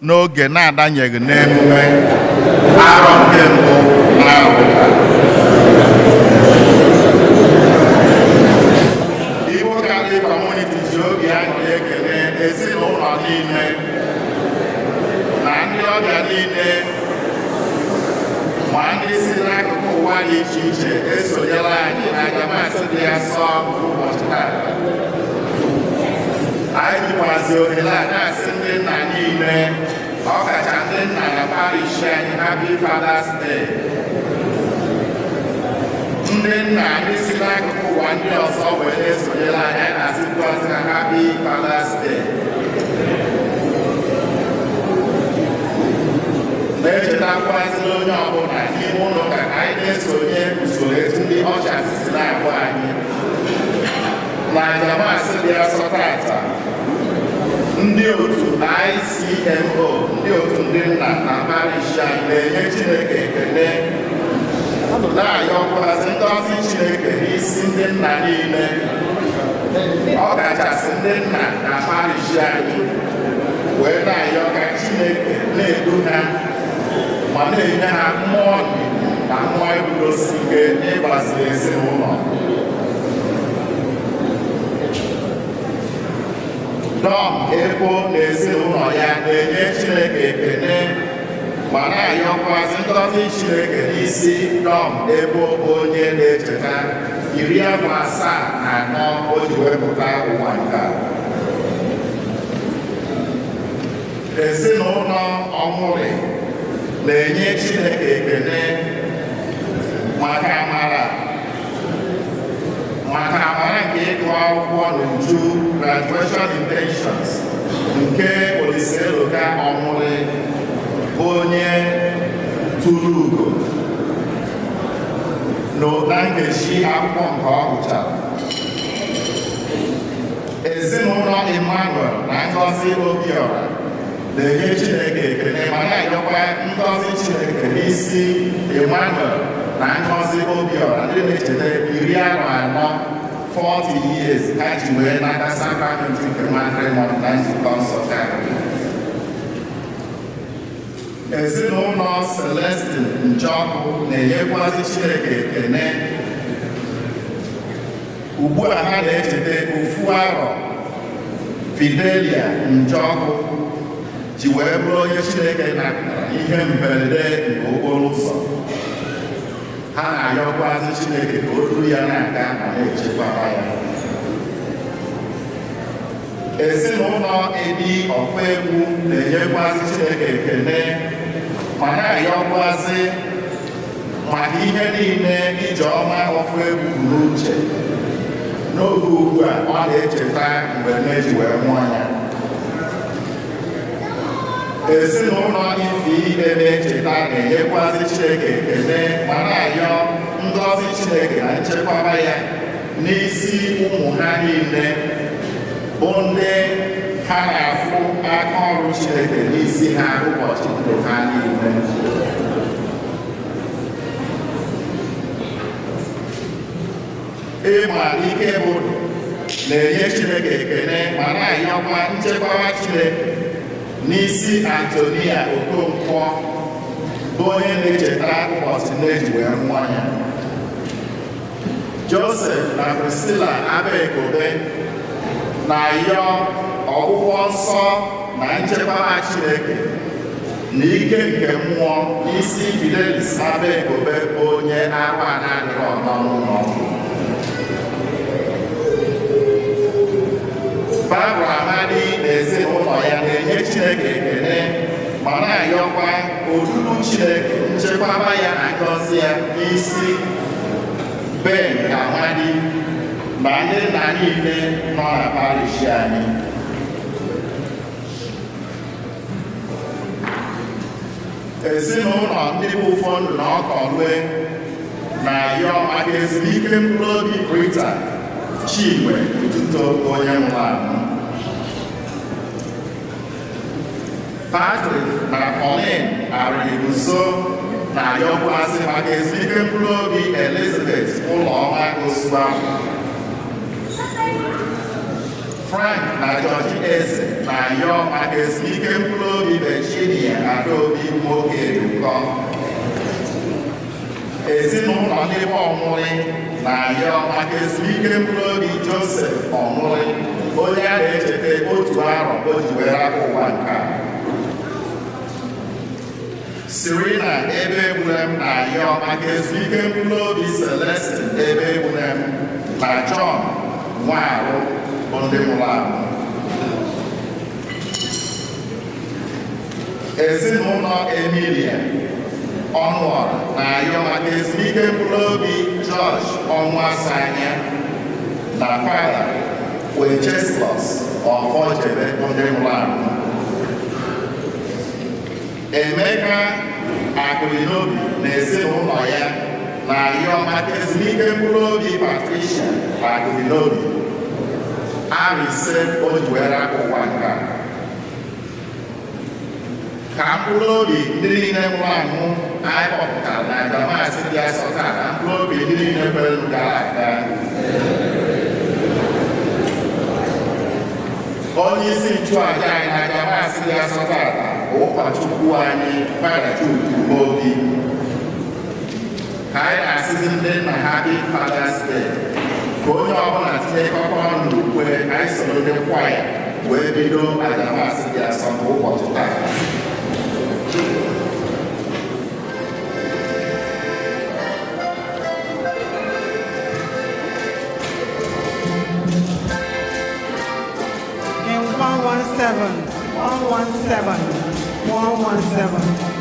N'oge na-adanyeghị n'emume arọ nke mbụ na-arọ ụka, Igbo Catholic Community ji obi aṅụrị ekele ezinụlọ niile na ndị ọbịa niile, ma ndị si n'akụkụ ụwa dị iche iche esonyela anyị na aja Mass dị asọ ụbọchị taata. Anyị jikwazi ohere a na-asị ndị nna niile, ọkacha ndị nna na parish anyị, Happy Father's Day. Ndị nna ndị si n'akụkụ ụwa ndị ọzọ wee na-esonyere anyị, anyị na-asịkwazị ha Happy Father's Day. Na-echetakwazịla onye ọbụla n'ime ụlọ ụka ka anyị na-esonye usoro etu ndị ushers si na-agwa anyị na aja Mass dị asọ tata. Ndị otu ICMO, ndị otu ndị nna na parish anyị, na-enye Chineke ekele, na-ayọkwazị ngọzi Chineke n'isi ndị nna niile, ọ kachasị ndị nna na parish anyị, wee na-ayọ ka Chineke na-edu ha ma na-enye ha mmụọ ndidi na mmụọ iguzosi ike n'ịgbaziri ezinụlọ. Dọm Ebo na ezinụlọ ya na-enye Chineke ekele ma na-ayọkwazị ngọzi Chineke n'isi Dọm Ebo, onye na-echeta 74 o ji wepụta ụwa nke a. Ezinụlọ Ọmụrị na-enye Chineke ekele maka amara nke ịgụ akwụkwọ n'uju, graduation intentions nke Olisaeloka Ọmụrị, bụ onye tụrụ ugo na nkechi akwụkwọ nke ọ gụchara. Ezinụlọ Emmanuel na Ngozi Obiora na-enye Chineke ekele ma na-ayọkwa ngọzi Chineke n'isi Emmanuel na Ngozi Obiora, ndị na-echeta 40 arọ, 40 years, ha ji wee nata sakramenti nke matrimony na Nzukọ Nsọ Katọlik. Ezinụlọ Celestin Njọkụ na-enyekwazi Chineke ekele ugbu a ha na-echeta ofu arọ Fidelia Njọkụ ji wee bụrụ onye Chineke napụtara ihe mberede nke okporo ụzọ. Ha na-ayọkwazi Chineke ka o duru ya na-aga ma na-echekwaba ya. Ezinụlọ Edi Ọfegwu na-enyekwazi Chineke ekele ma na-ayọkwazi maka ihe niile Ijeọma Ọfegwu bụ n'uche n'oge ugbu a ọ na-echeta mgbe nne ji wee mụọ ya. Ezinụlọ Ife Ide na-echeta na-enyekwazi Chineke ekele ma na-ayọ ngọzi Chineke na nchekwaba ya n'isi ụmụ ha niile, bụ ndị ha na-afụ aka ọrụ Chineke n'isi ha ụbọchị ndụ ha niile. Ịma ike bụ na-enye Chineke ekele ma na-ayọkwa nchekwaba Chineke n'isi Antonia Okonkwo, bụ onye na-echeta ụbọchị nne ji wee mụọ ya. Joseph na Priscilla Abekobe na-ayọ ọgwụgwọ nsọ na nchekwaba Chineke na ike nke mmụọ n'isi Fidelis Abekobe, bụ onye arụ a na-adịrọ n'ọnụ ọgwụ. Barbara Amadi na ezinụlọ ya na-enye Chineke ekele ma na-ayọkwa odudu Chineke, nchekwaba ya na ngọzi ya n'isi Ben Amadi na ndị nna niile nọ na parish anyị. Ezinụlọ ndị bụ ụfọdụ na ọkọlue na-ayọ maka ezumike mkpụrụ obi Rita Chinwe Otuto, onye nwụrụ anwụ. Patrick na Pauline Arịguzo na-ayọkwasị maka ezumike mkpụrụ obi Elizabeth Ụlọma Osuagwu. Frank na George Eze na-ayọ maka ezumike mkpụrụ obi Virginia Adaobi nwoke Edukọ. Ezinụlọ ndị be Ọnwụrị na-ayọ maka ezumike mkpụrụ obi Joseph Ọnwụrị, onye a na-echeta otu arọ o ji were aka ụwa nke a. Serena Ebegbulem na-ayọ maka ezumike mkpụrụ obi Celestine Ebegbulem na John Nwarụ bụ ndị nwụrụ anwụ. Ezinụlọ Emilia Ọnụọra na-ayọ maka ezumike mkpụrụ obi George Ọnwụasanya na Fada Wenceslas Ọfọjebe bụ ndị nwụrụ anwụ. Emeka Akụrịnobi na ezinụlọ ya na-ayọ maka ezumike mkpụrụ obi Patricia Akụrịnobi, arọ 5 o ji were aka ụwa nke a. Ka mkpụrụ obi ndị niile nwụrụ anwụ anyị kpọpụtara na aja maasị dị asọ taa na mkpụrụ obi ndị niile kwere gara aga. Onye isi nchụaja anyị na aja maasị dị asọ taa bụ ụkọchukwu anyị Fada Chukwuobi. Ka anyị na-asịzi ndị nna Happy Father's Day, ka onye ọbụla tinyekọta ọnụ n'ukwe ka anyị soro ndị kwaya wee bido aja maasị dị asọ nke ụbọchị taa. In 117, 117, 117.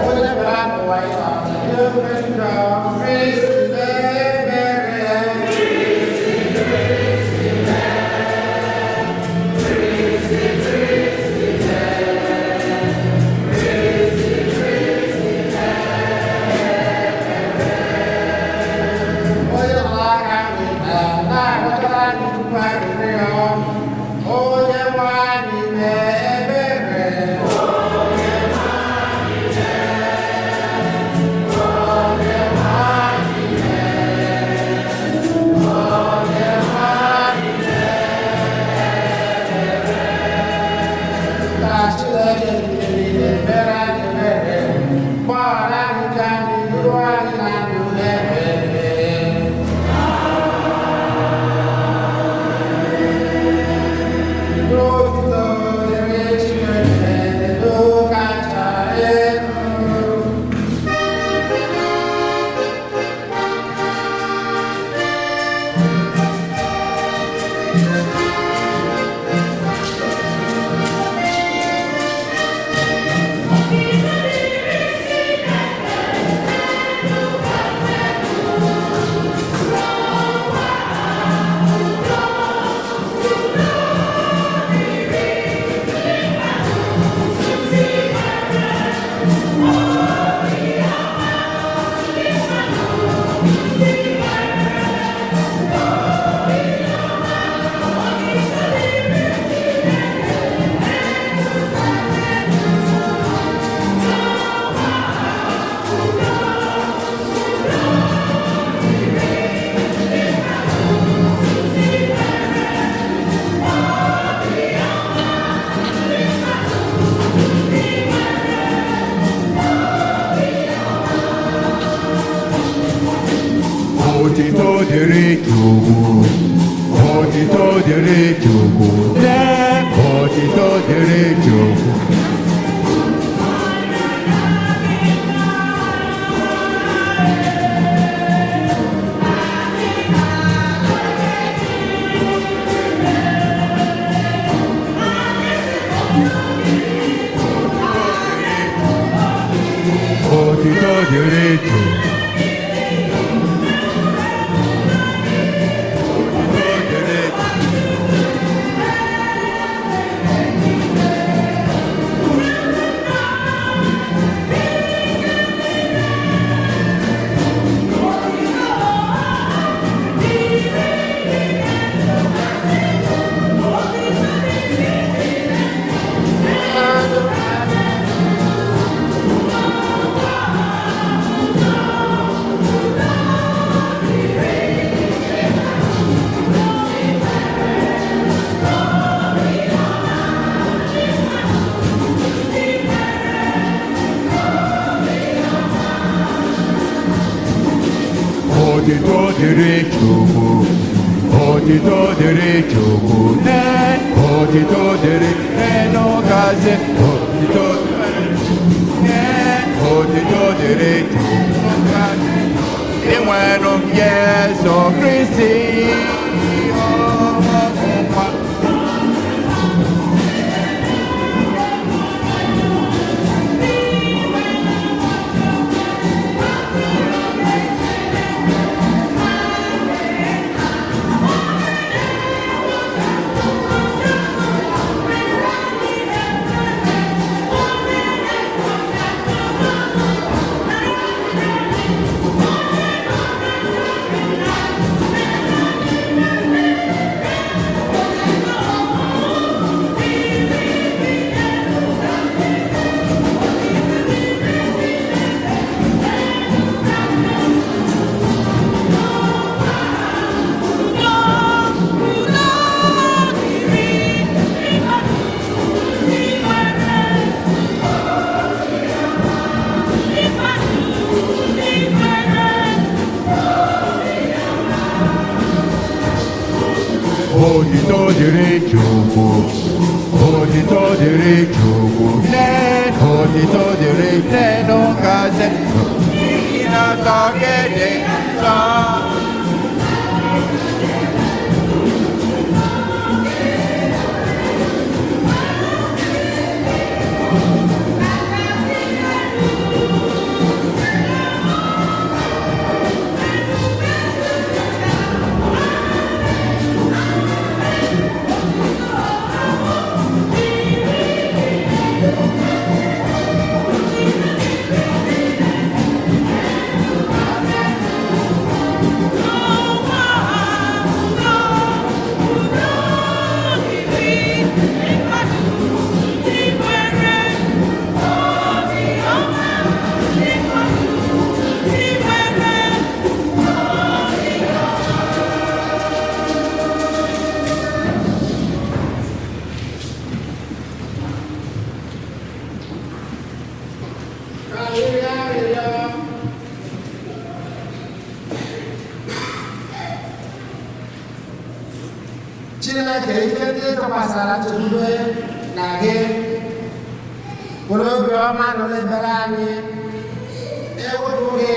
Onye bịara n'ụwa. dịrị Chukwu, otito dịrị Chukwu, nne, otito dịrị Chukwu. Otito dịrị Chukwu. Otito dịrị Chukwu. Otito dịrị Chukwu, otito dịrị Chukwu, nne, otito dịrị nne gazi, otito nne, otito dịrị Chukwu gazi. Inwenu Jesu Kristi, ọmọ nwa. Otito dịrị Chukwu, otito dịrị Chukwu, nne, otito dịrị nne n'ụkazi, n'ihi na atọ gị dị nsọ. Arịrịọ arịrịọ. Chineke ike ndị tụkwasara nchekwube na gị were obiọma nụrụ ebere anyị ewepụ gị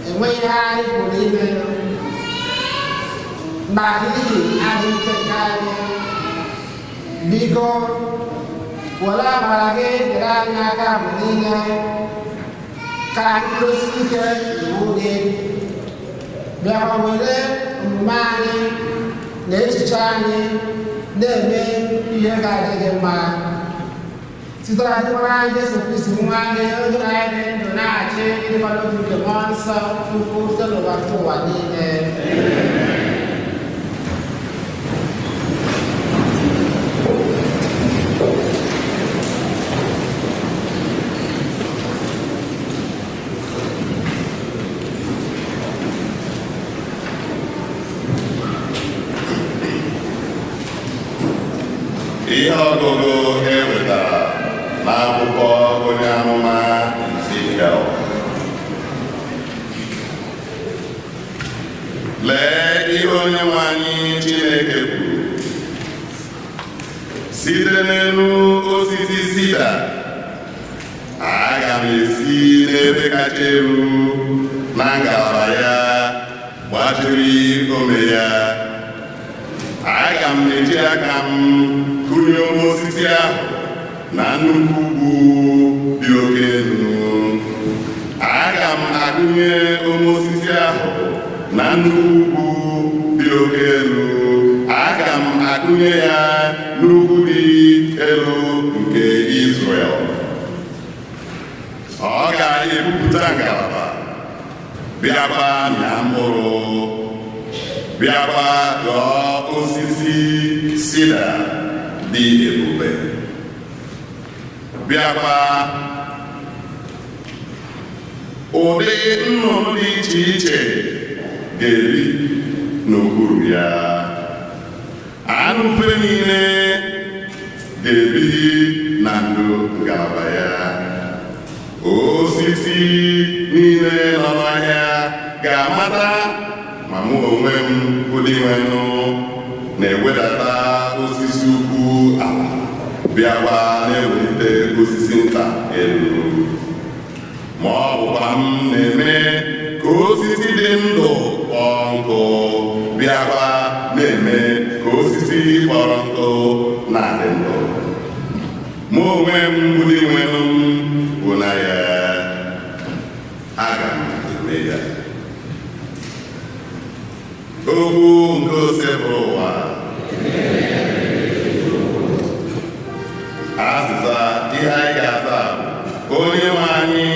enweghị ihe anyị pụrụ ime ma n'ihi adịghị ike nke anyị biko were amara gị nyere anyị aka mgbe niile ka anyị gosi ike iwu gị bịakwa were omume anyị na echiche anyị na-eme ihe ga-adị gị mma site na ndị nwere anyị Jesu Kristi nwa gị onye na anyị dị ndụ na-achị ịdịkwa n'otu nke mmụọ nsọ Chukwu site n'ụwa nke ụwa niile. Ihe ọgụgụ e wetara n'akwụkwọ onye amụma Ezekiel. Lee ihe onye nwe anyị Chineke kwuru. Site n'elu osisi sida, aga m esi n'ebe kacha elu na ngalaba ya gbajiri ome ya. Aga m eji aka m kụnye ome osisi ahụ na nnukwu ugwu dị oke elu. Aga m agụnye ome osisi ahụ na nnukwu ugwu dị oke elu. Aga m agụnye ya n'ugwu dị elu nke Izrel. Ọ ga-ebupụta ngalaba, bịakwa mịa mkpụrụ, bịakwa ghọọ osisi sida dị ebube, bịakwa ụdị nnụnụ dị iche iche ga-ebi n'okpuru ya. Anụ ufe niile ga-ebi na ndụ ngalaba ya. Osisi niile nọ n'ọhịa ga-amata ma mụ onwe m bụ Dinwenụ na-ewedata osisi ukwu ala, bịakwa na-ewelite osisi nta elu. Ma ọ bụkwa m na-eme ka osisi dị ndụ kpọọ nkụ, bịakwa na-eme ka osisi kpọrọ nkụ na-adị ndụ. Mụ onwe m bụ Dinwenụ bụ na ya, aga m eme ya. Okwu nke Osebụrụwa. Azịza ihe anyị ga-aza bụ: Onye nwe anyị,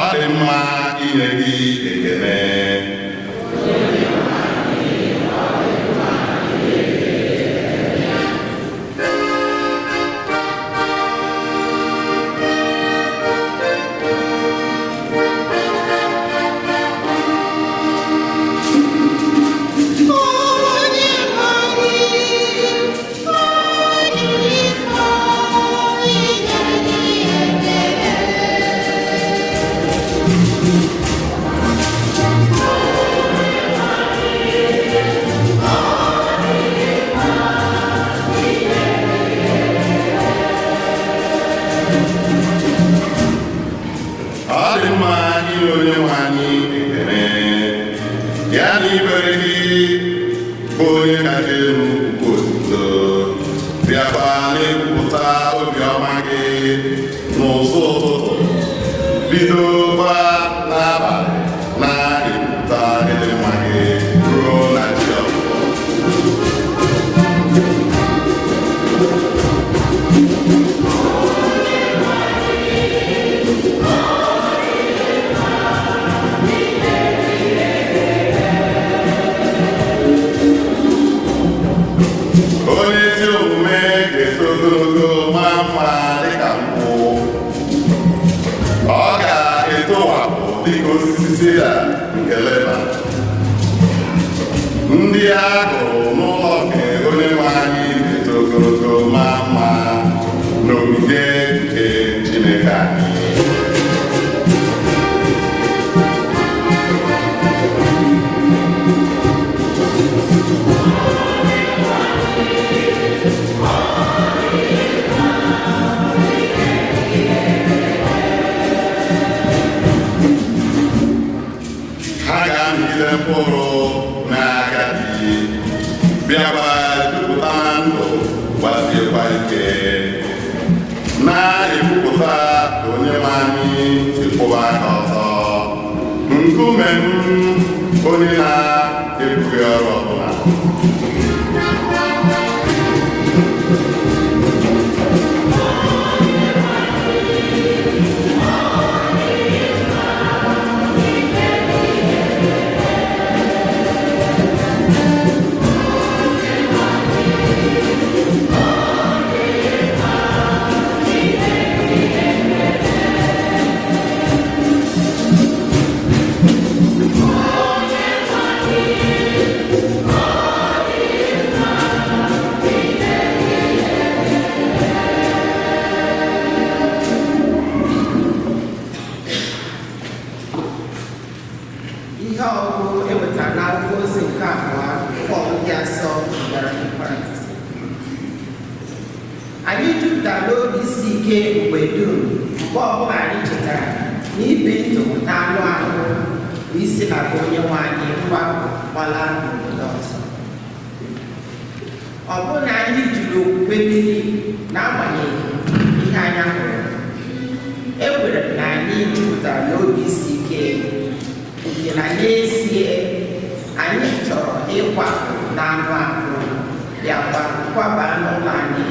ọ dị mma inye gị ekele. Ọ dị mma inye onye nwe anyị ekele, ya na ibere gị bụ onye kacha elu nke otuto, bịakwa na-ekwupụta obiọma gị n'ụzọ ụtụtụ, bidokwa n'abalị na-ekwupụta ịdị mma gị ruo na chi ọbụbọ. Onye ezi omume ga-eto ogologo maa mma dịka nkwụ. Ọ ga-etowapụ dịka osisi sida nke Leban. Ndị a gụrụ n'ụlọ nke onye nwe anyị ga-eto ogologo maa mma n'ogige nke Chineke anyị. Ha ga-amịgide mkpụrụ n'agadi, bịakwa jupụta na ndụ, gbasiekwa ike, na-ekwupụta ka onye nwe anyị si kwụba aka ọtọ. Nkume m, onye na-ebughị ọrụ ọbụla. Onye ike mgbe dum mgbe ọbụla anyị chetara na ibi ndụ na-anụ ahụ bụ isi na be onye nwe anyị mgbapụ gbala n'obodo ọzọ. Ọ bụrụ na anyị jiri okwukwe biri n'agbanyeghị ihe anya hụrụ, ekwere m na anyị jupụtara n'obi isi ike nke na n'ezie anyị chọrọ ịkwapụ n'anụ ahụ bịakwa kwaba n'ụlọ anyị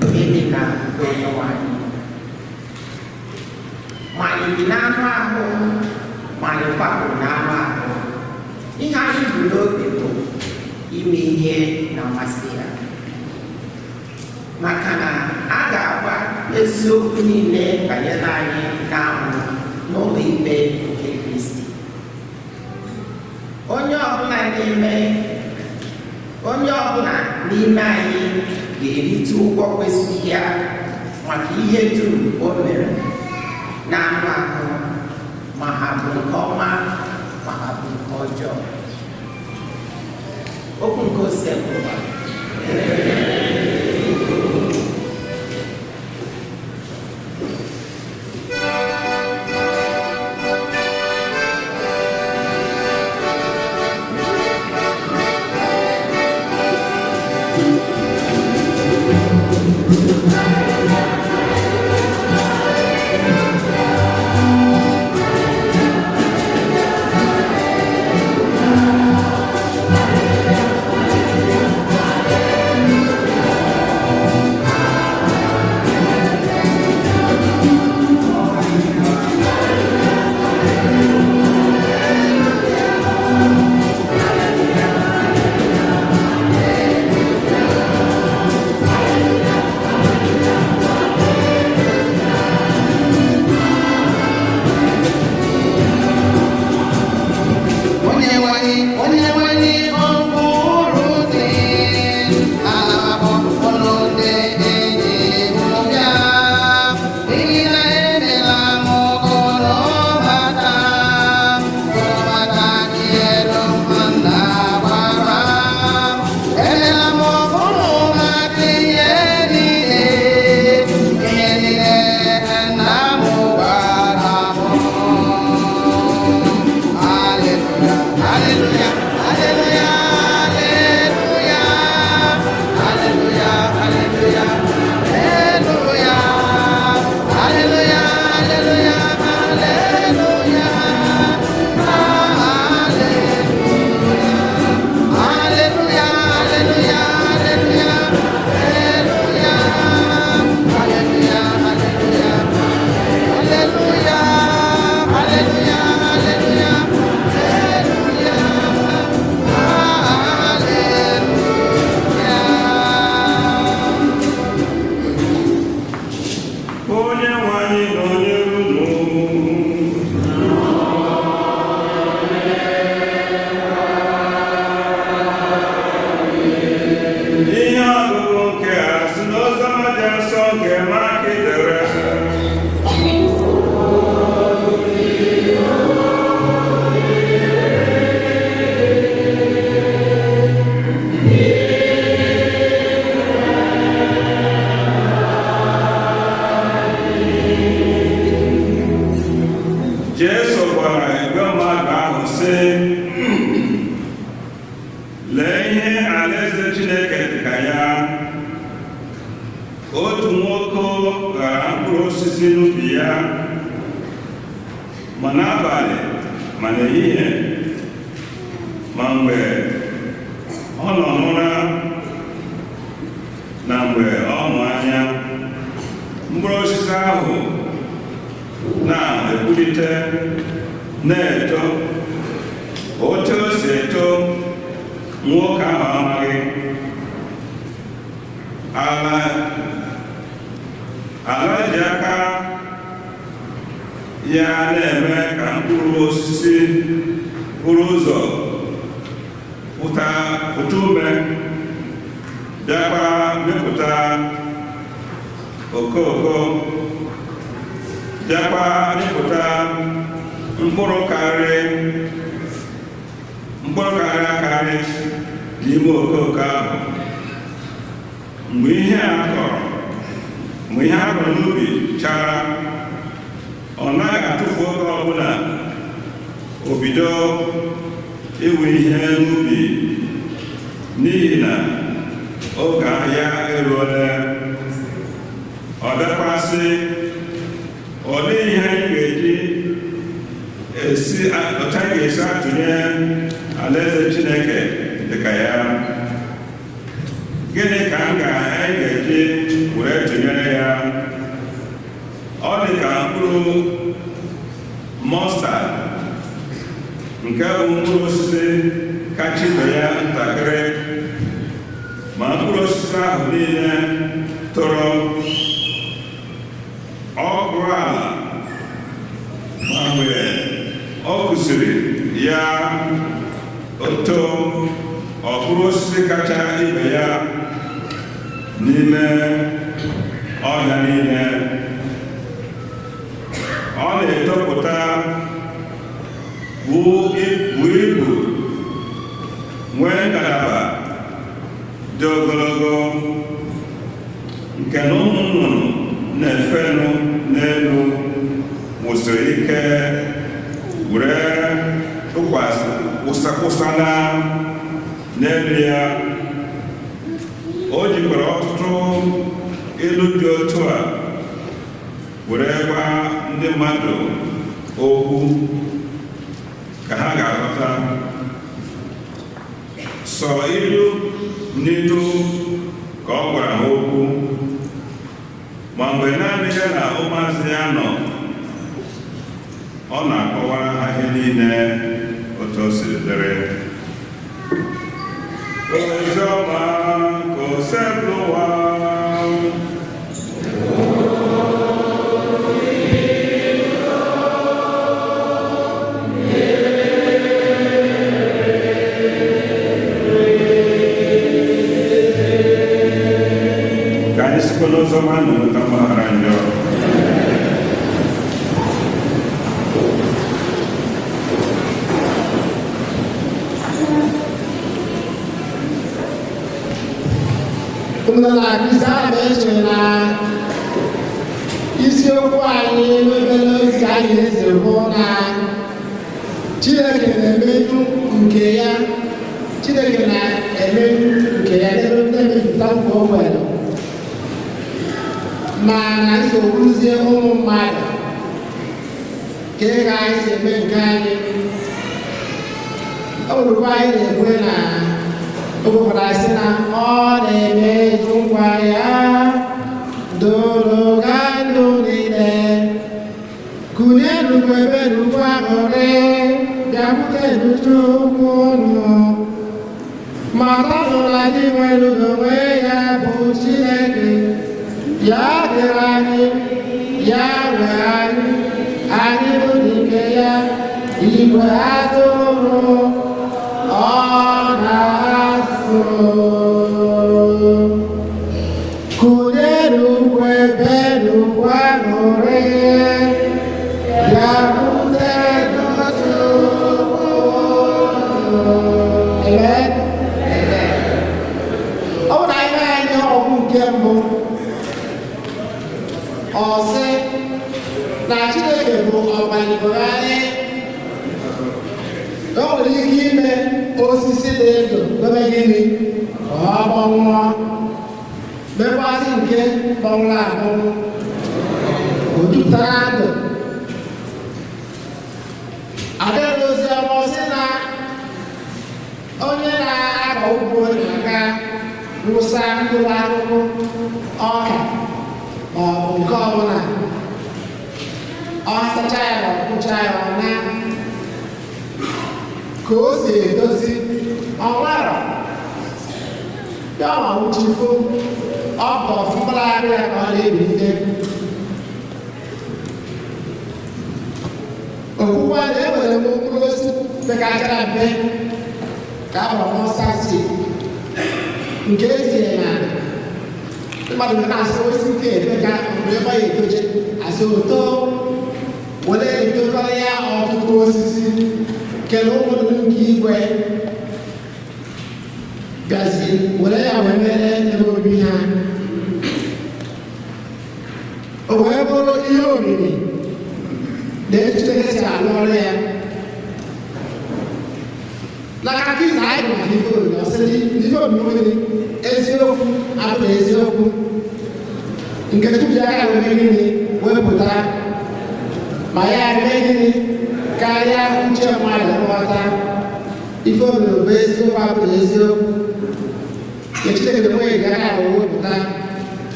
nke dị na nke onyenwe anyị. Ma anyị bi n'anụ ahụ ma anyị kwapụrụ n'anụ ahụ, ihe anyị bụ n'obi bụ ime ihe na-amasị ya, maka na a ga-agba eziokwu niile banyere anyị n'anwụ n'ụlọ ikpe nke Kristi. Onye ọbụla n'ime anyị ga-erite ụgwọ kwesịrị ya maka ihe dum o mere n'anụ ahụ, ma ha bụ nke ọma ma ha bụ nke ọjọọ. Okwu nke ose bụwa. N'ime okooko ahụ, mgbe ihe a kọrọ Mgbe ihe a kụrụ n'ubi chara, ọ naghị atụfu oge ọbụla o bido iwe ihe n'ubi, n'ihi na oge ahịa eruola. Ọ bịakwasị, olee ihe anyị ga-eji esi otu anyị ga-esi atụnye alaeze Chineke dịka ya? Gịnị ka anyị ga-eji were tụnyere ya? Ọ dị ka mkpụrụ mọstad, nke bụ mkpụrụ osisi kacha ibe ya ntakịrị, ma mkpụrụ osisi ahụ niile toro ọ gụrụ ala, ma mgbe ọ kụziri ya oto, ọ bụrụ osisi kacha ibe ya n'ime ọhịa niile. Ọ na-etopụta buo ibu, nwee ngalaba dị ogologo, nke na ụmụ nnụnụ na-efenụ n'elu wụsiri ike were wụsana n'elu ya. O jikwara ọtụtụ ilu dị otu a were gwa ndị mmadụ okwu ka ha ga-aghọta. Sọ ilu n'ilu ka ọ gwara ha okwu, ma mgbe naanị ya na ụmụazị ya nọ, ọ na-akọwara ha ihe niile otu o siri dịrị. Oziọma ka Osebụlụwa. Ka anyị sikwa n'oziọma ahụ nweta mgbaghara njọ. Ụmụnna na-akụzi, ana m eche na isiokwu anyị n'obere ozi anyị na-eze bụ na Chineke na-emeju nke ya, Chineke na-emeju nke ya na-emejupụta nke o nwere, ma na nsogbuzie ụmụ mmadụ ka ka anyị si eme nke anyị. Ọ bụrụkwa anyị na-ekwe na obodo sị na ọ na-emeju nkwa ya doro ga ndụ niile, kụnyenụ ebe n'ugwu aṅụrị, bịakwutenụ Chukwu unu, matanụ na ndị nwere onwe ya bụ Chineke, ya dịrị anyị, ya nwe anyị, anyị bụ nke ya, igwe atụrụ ọ na-azụ. Kụnyenụ ebe n'ugwu aṅụrị, bịakwutenụ Chukwu unu. Amen. Ọ bụ na anyị na-anya ọgwụ nke mbụ, ọ sị na Chineke bụ ọgbanigwe anyị. O nwere ike ime osisi dị ndụ ebe gịnị ka ọ kpọnwụọ, mekwazị nke kpọnwụrụ akpọnwụ o jupụtara ndụ. Abịa n'ozi ọma, sị na onye na-akọ ugbo na-aga wụsa mkpụrụ akụkụ ọka ma ọ bụ nke ọbụla, ọ sacha ya ma ọ kpụcha ya, ọ na ka o si edozi ọ nwarọ ya ma nwụchifo ọ bụ ọfụmara arụ ya ka ọ na-ebilite. Okwukwe na enwere m mkpụrụ osisi pekachara mpe ka a kpọrọ mustard seed, nke etinyere na mmadụ na-asị osisi nke epeka mgbe ebe ya etoche asị oto were etokọrọ ya ọtụtụ osisi kele ụmụ nnụnụ nke igwe gazi were ya wee mere ebe obi ha. O wee bụrụ ihe omimi na etu Chineke si alụ ọrụ ya. Na katikizim anyị bụ maka ife omimi, ọ sị na ife omimi nwere eziokwu abụghị eziokwu nke Chukwu ji aka ya wee gịnị wepụta ma ya mee gịnị karịa uche mmadụ nghọta. Ife omimi bụ eziokwu abụghị eziokwu nke Chineke enweghị ji aka ya wee wepụta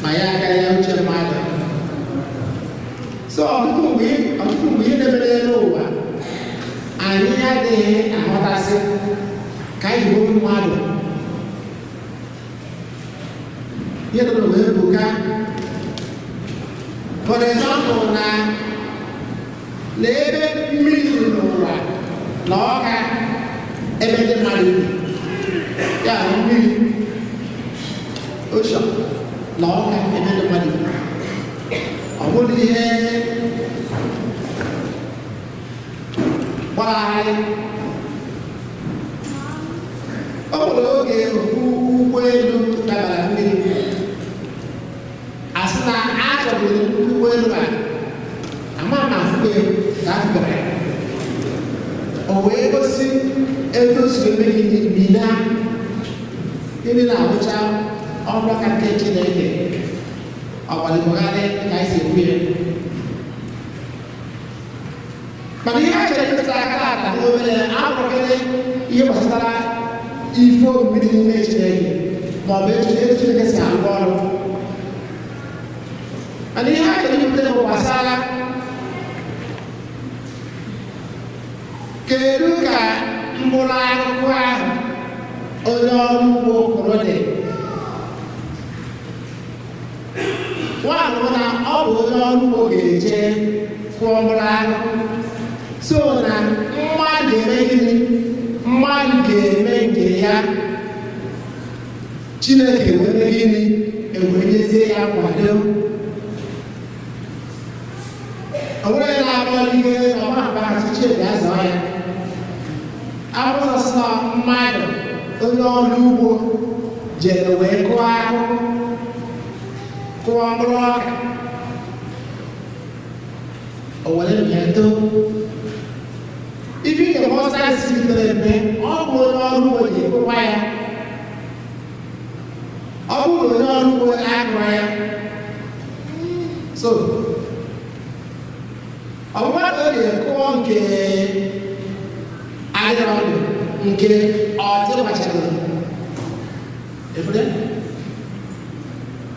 ma ya karịa uche mmadụ. So ọtụtụ mgbe ihe na-emere n'ụwa anyị adịghị aghọtasị ka anyị ji bụrụ mmadụ. Ihe nọ n'ụwa ebuka. For example, na ebe mmiri dị n'ụwa na ọka ebe ndị mmadụ bi, ya bụ mmiri ocean na ọka ebe ndị mmadụ bi, ọ bụrụ ihe gbagharị. Ọ bụrụ oge ofu ụgbọelu dabara mmiri, asị na achọburu ụgbọelu a ama na afụbe ka afụbara ya, o wee gosi etu o si eme gịnị mina gịnị na-abụcha ọrụ aka nke Chineke ọgbalịgbogharị ka anyị si ekwu ya. Mana ihe a chere metụtara aka ata n'obere abụrụgịrị ihe gbasatara ife omimi dị n'ime Chineke ma ọ bụ etu Chineke si arụ ọrụ. Mana ihe a chere imepụta bụ gbasara kedu ka mkpụrụ akụkụ ahụ onye ọrụ ugbo kụrụ dị. Nwaanyị na ọ bụ onye ọrụ ugbo ga-eje kụọ mkpụrụ akụkụ, so na mmadụ eme gịnị? Mmadụ ga-eme nke ya, Chineke wee gịnị? Ewenyezie ya nkwado. Ọ bụrụ onye na-akpọrọ ihe ọma mba Chineke azọ ya. Akwụkwọ sị na mmadụ onye ọrụ ugbo jere wee kụọ akụkụ, kụọ mkpụrụ ọka, o were bịa too. Ife nke mmụọ si mere eme, ọ bụ onye ọrụ ugbo ji ekụkwa ya. Ọ bụrụ na onye ọrụ ugbo akụrụ ya, so ọ bụrụ na ọ ga-ekụọ nke adịrọ ndụ nke ọ dịgbachara efere,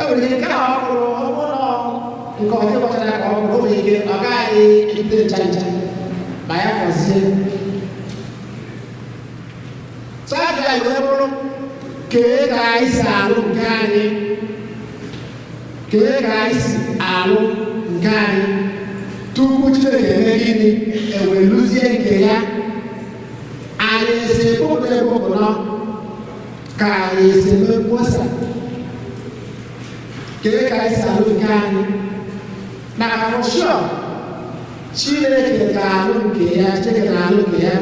e nwere ike nke ahụ ọ kụrụ, ọ bụrụ na nke ọ dịgbachara ka ọ kụrụ, o nwere ike ọ gaghị ebute ncha ncha ma ya fọzie. So ajụjụ anyị wee bụrụ kee ka anyị si alụ nke anyị, kee ka anyị si alụ nke anyị tupu Chineke eme gịnị eweluzie nke ya. Anyị esi ekpopụta ekpopụta ka anyị esi eme mkpọsa. Kee ka anyị si alụ nke anyị maka for sure Chineke ga-alụ nke ya, Chineke na-alụ nke ya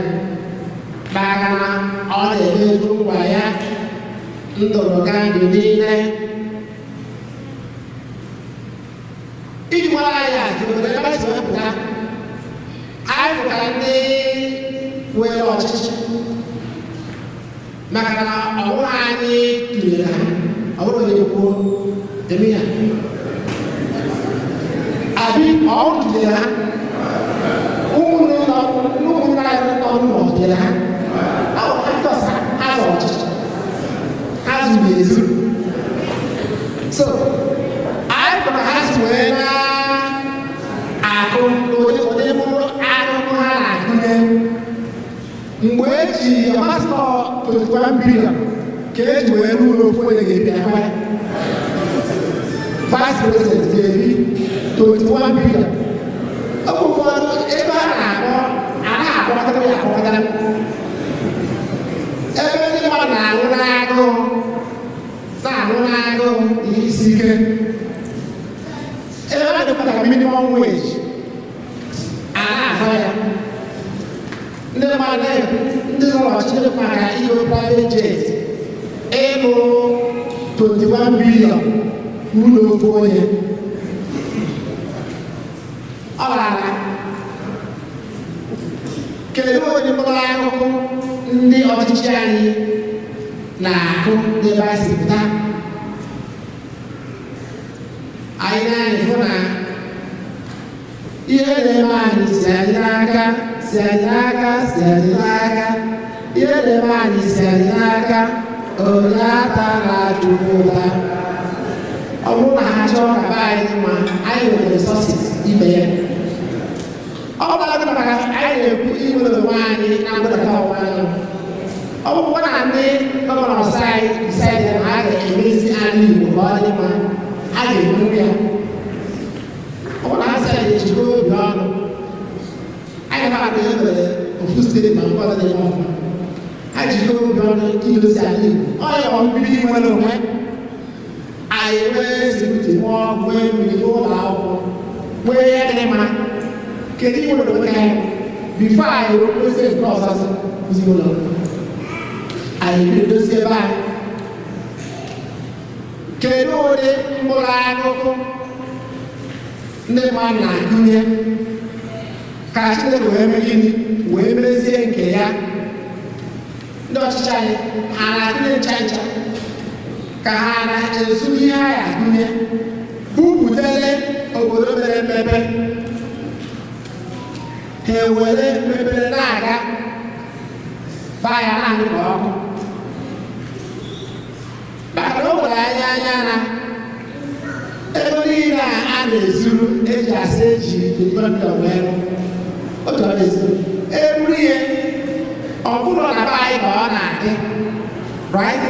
maka na ọ na-emezu nkwa ya ndụrụ ga ndụ niile. Iji gbara anyị atụ, obodo ebe anyị si wepụta, anyị pụtara ndị nwere ọchịchị maka na ọ bụrụ anyị tụnyere ha, ọ bụrụ onye kwuo eme ya abi ọ tụnyere ha, ụmụnne anyị nọ n'ụlọ tụnyere ha, ha zọrọ ọchịchị, ha zuru ezu. So anyị pụtara ha si wee na-akụ ụdị mkpụrụ akụkụ ha na-akụnye. Mgbe eji ọmasịtọ 21 billion ka eji wee ruo ụlọ ofu onye ga-ebi ahụ ya, vice president ga-ebi 21 billion. Ọ bụ ụfọdụ ebe a na-akpọ a na-akpọkọtara ya akpọkọtara ebe ndị mmadụ na-anwụ n'agụụ na-anwụ n'agụụ ihe isi ike, ebe a dịkwa minimum wage a na-ahụ ya. Ndị mmadụ ndị nọ n'ọchịchị maka iwe private jet ịlụ 21 billion ụlọ ofu onye. Ọ lara. Kedu onye mkpụrụ akụkụ ndị ọchịchị anyị na-akụ n'ebe anyị si pụta? Anyị na-anyị fụ na ihe na-eme anyị si anyị n'aka, si anyị n'aka, si anyị n'aka. Ihe na-eme anyị si anyị n'aka, onye ata na-achụkwu ụta. Ọ bụrụ na ha chọọ ka be anyị dị mma, anyị nwere resources ime ya. Ọ bụrụ maka anyị na-ekwu inwere onwe anyị na mgbedata ọwụwa anyanwụ. Ọ bụrụkwa na ndị gọvanọs anyị decide na ha ga-emezi ala Igbo ka ọ dị mma, ha ga-ekwu ya. Ọ bụrụ na ha sị anyị ejikọ obi ọnụ, anyị mara na e nwere ofu steeti ma nke ọzọ dị ọfụma. Ha jikọ obi ọnụ idozi ala Igbo. Ọ ya ọ mbido inwere onwe. Anyị nwee security, nwee ọkụ, nwee mmiri, nwee ụlọ akwụkwọ, nwee ihe dị mma. Kedu ihe nwere onwe anyị? Before anyị dozie nke ọzọ ozi ụlọ, anyị bido dozie ebe anyị. Kedu ụdị mkpụrụ akụkụ ndị mmadụ na-akụnye ka Chineke wee mee gịnị? Wee mezie nke ya. Ndị ọchịchị anyị ha na-akụnye ncha ncha ka ha na-ezu ihe ha ga-akụnye buputere obodo mere mmepe, ha ewere mepere na-aga baa ya naanị ka ọkụ. Maka na o nwere anya anya na ego niile a na-ezuru eji asị eji gọọmenti wee rụ otu ọ na-ezuru eburu ihe ọ bụrụ na be anyị ka ọ na-adị, right?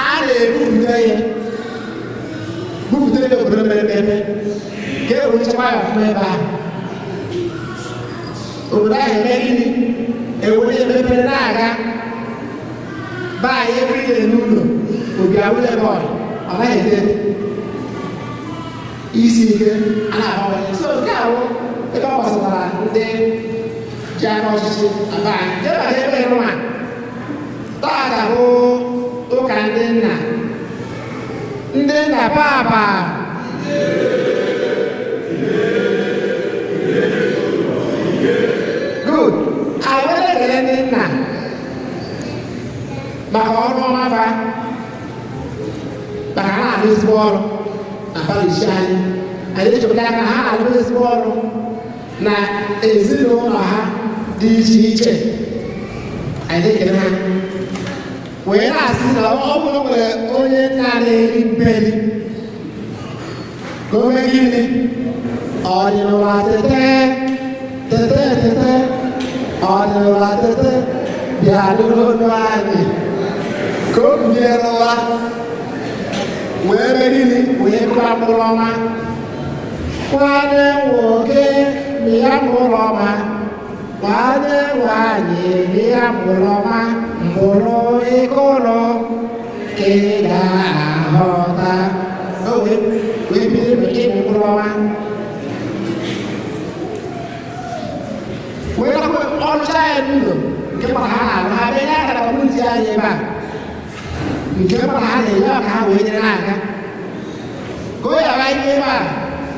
A na-ebupụta ihe bupụta obodo mere mmepe ka e wee chekwa ya ọfụma ebe ahụ. Obodo ahụ eme gịnị? Ewere mepere na-aga be anyị everyday n'ụlọ obi awụle bọọlụ ọ naghị ete isi ike a na-agbanwe. So nke a bụ ebe ọ gbasatara ndị ji aka ọchịchị na be anyị. Jee maka ebe ịrụ a taata bụ ụka ndị nna, ndị nna papa. Good. Anyị na-ekele ndị nna maka ọrụ ọma fa, maka ha na-arụ ezigbo ọrụ na parish anyị. Anyị echepụta aka na ha na-arụ ezigbo ọrụ na ezinụlọ ha dị iche iche. Anyị na-ekele ha wee na-asị na ọ bụrụ nwere onye nna na-eri mperi ka o mee gịnị? Ọ dị n'ụwa tete tete tete, ọ dị n'ụwa tete bịa nụrụ olu anyị, ka o binyere ụwa wee mee gịnị? Wee kụọ mkpụrụ ọma. Nwanne nwoke mịa mkpụrụ ọma, nwanne nwaanyị mịa mkpụrụ ọma, mkpụrụ ịkụrụ ka ị ga-aghọta. O wee bido ịmị mkpụrụ ọma. Wee nakwa ọrụcha ya n'ụlọ nke mara ha na-arụ, ha bịa nye aka na kọmuniti anyị ebe a nke mara ha na-enye aka ha wee nyere n'aka ka o yara ihe ebe a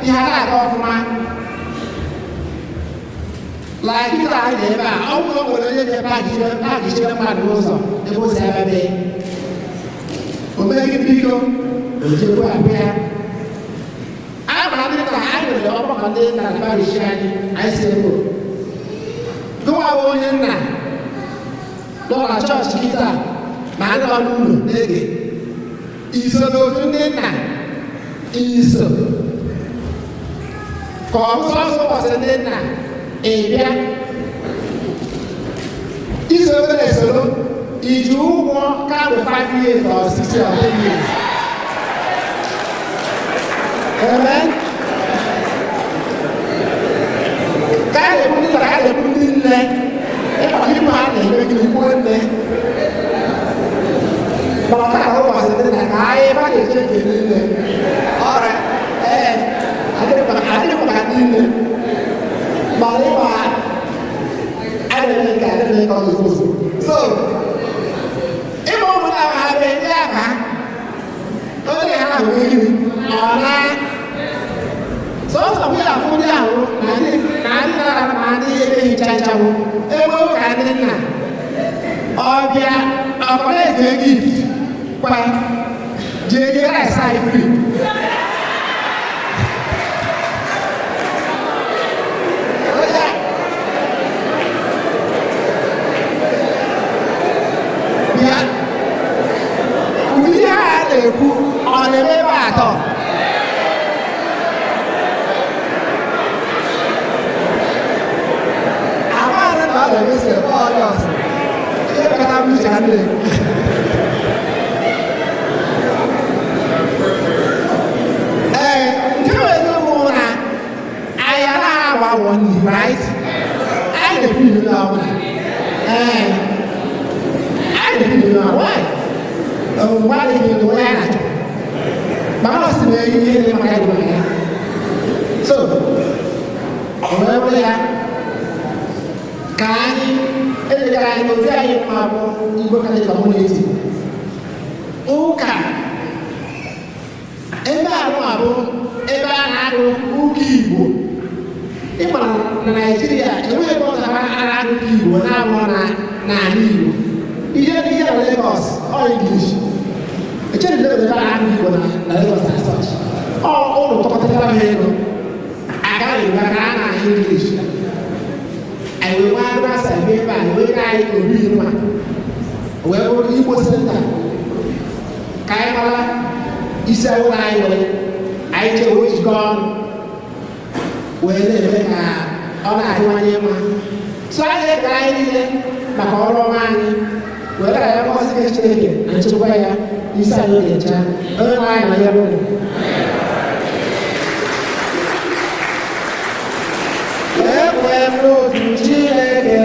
ihe a na-aga ọfụma. Like kịta anyị dị ebe a, ọ bụrụ na o nwere onye ji paakị mmadụ n'ụzọ ebe o si abịa bee, o mee gị biko o jekwa abịa. Anyị mara ndị nna anyị nwere ọgbakọ ndị nna na parish anyị, anyị si ebe gụnwa bụ onye nna nọ na chọọchị kịta ma anyị nọ n'ụlọ na-ege iso n'otu ndị nna iso ka ọ bụ sọsọ ụbọchị ndị nna ị bịa iso na-esoro iji ụgwọ kamgbe 5 years or 6 or 10 years. Amen. Ka a na-ekwu ndị nna, ka a na-ekwu ndị nne, ịkpara ikwu ha na-eme gịnị kwuo nne. Mana taa ụbọchị ndị nna ka anyị ebe a ga-eche nke niile. Ọrịa ee adịghị maka niile. Mana ịma a na-eme nke a na-eme nke ọzọ ozugbo. So ịma ụmụ na ha bịa nye aka onye ha ahụ gịnị ọ na sọsọ bụ ya afụ ndị ahụ na ncha ncha bụ ebe ụka ndị nna ọbịa ọkọlete gift kwa jee gị rice anyị free. Bịa, ụdị ihe a na-ekwu ọ na-eme ebe atọ? Amaghị na ọ na-emesi ebe ọrịa ọzọ. Ihe kpatara m ji ha na-ekwu. Ee, nke bụ eziokwu bụ na anyị anaghị agba awọ nri, right? Anyị na-efu ilu na ọbụla. Ee, anyị na-efu ilu na why? Mgbe adịghị elu onye anyị na-achọ. Mama ọ sị na ihe dị maka ya dị maka ya. So, o wee bụrụ ya ka anyị elegara anyị n'obi anyị mma bụ Igbo Catholic Community. Ụka ebe a bụ ebe a na-agụ ụka Igbo. Ị mara na Naịjirịa enweghị ebe ọzọ a na-agụ ụka Igbo na-abụ n'ala Igbo. Ihe ihe na Lagos ọ English. Echere m ebe a na-agụ Igbo na Lagos as such. Ọ ụlọ tọkọtara ha ego. Agaghị maka a na English. Anyị wee nwee adịrasị ebe ebe a wee nye anyị obi nwa wee bụrụ Igbo Center ka anyị mara isi awụrụ anyị were anyị jee wee jikọọ ọnụ wee na-eme ka ọ na-adịwanye mma. So anyị na-ekele anyị niile maka ọrụ ọma anyị wee gara ya ngọzi nke Chineke na nchekwa ya n'isi anyị oge ncha. Onye nwe anyị nọnyere unu. Ekwe m n'otu Chineke.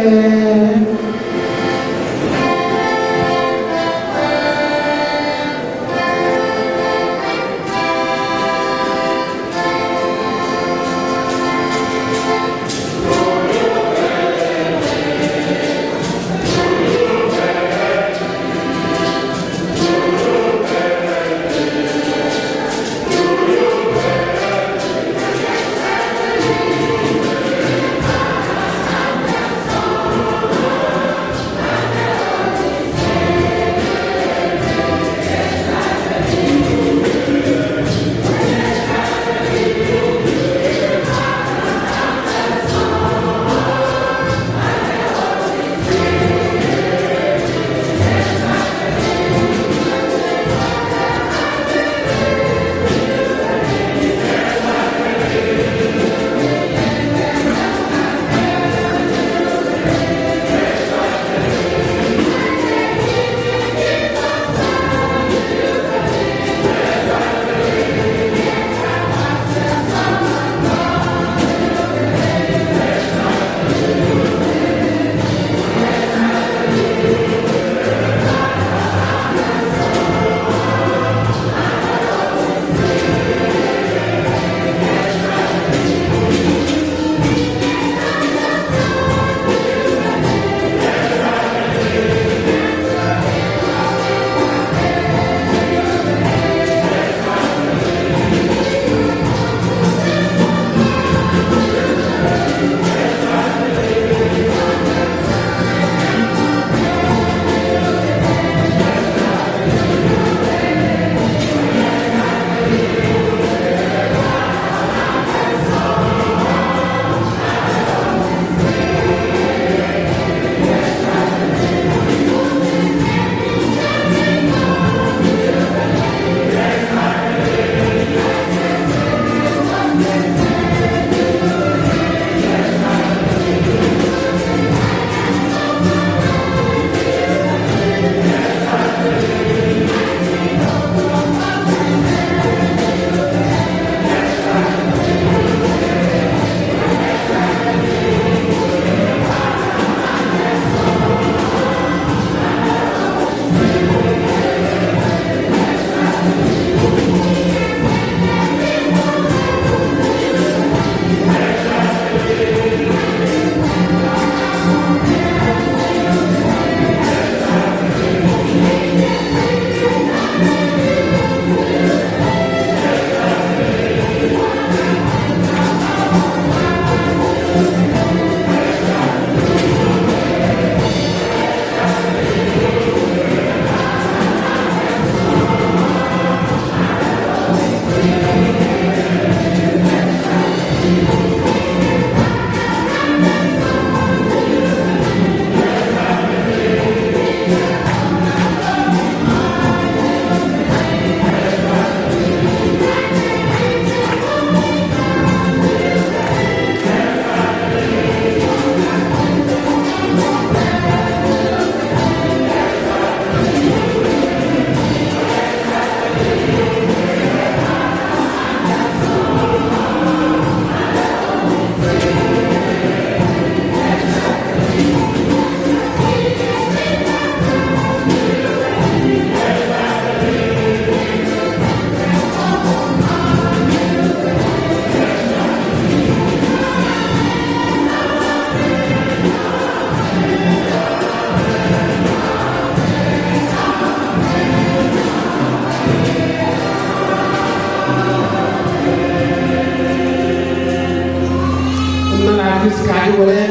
Kristi ka anyị were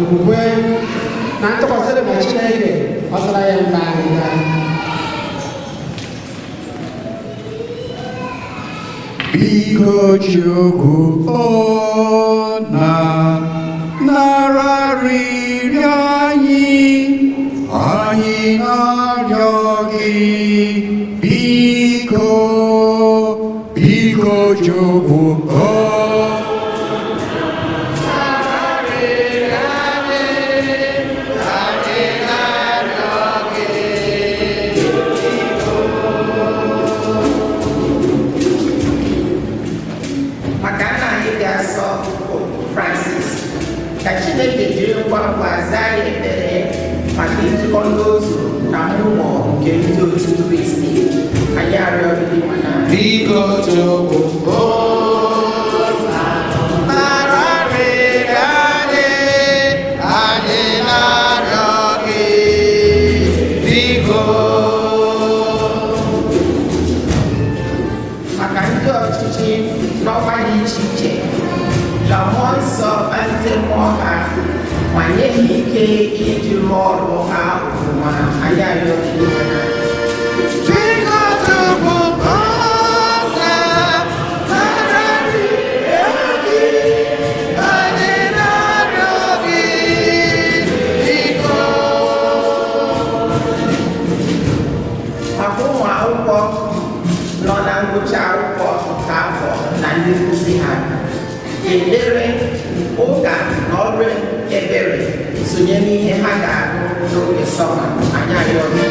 okwukwe na ntụkwasị obi na Chineke gbasara ya mba anyị gaa. Biko Chukwu ọ na nara arịrịọ anyị, anyị na-arịọ gị, biko, biko Chukwu ọ Maka nna anyị dị asọ bụ Francis, ka Chineke jiri ngwa ngwa zaa ya ekpere maka njikọ n'otu na mmụọ nke ndị otu Kristi. Anyị arịọ gị mana Biko Chukwu nara arịrịọ anyị, anyị na-arịọ gị, biko. Maka ndị ọchịchị n'ọkwa dị iche iche, ka mmụọ nsọ kpalite mmụọ ha ma nye ha ike iji rụọ ọrụ ha ọfụma. Anyị arịọ gị mana Biko Chukwu nara arịrịọ gị, anyị na-arịọ gị, biko. Maka ụmụ akwụkwọ nọ na ngwụcha akwụkwọ nke afọ na ndị nkụzi ha, ekpere ụka na ọrụ ebere sonye n'ihe ha ga-agụ n'oge sọma. Anyị arịọ gị.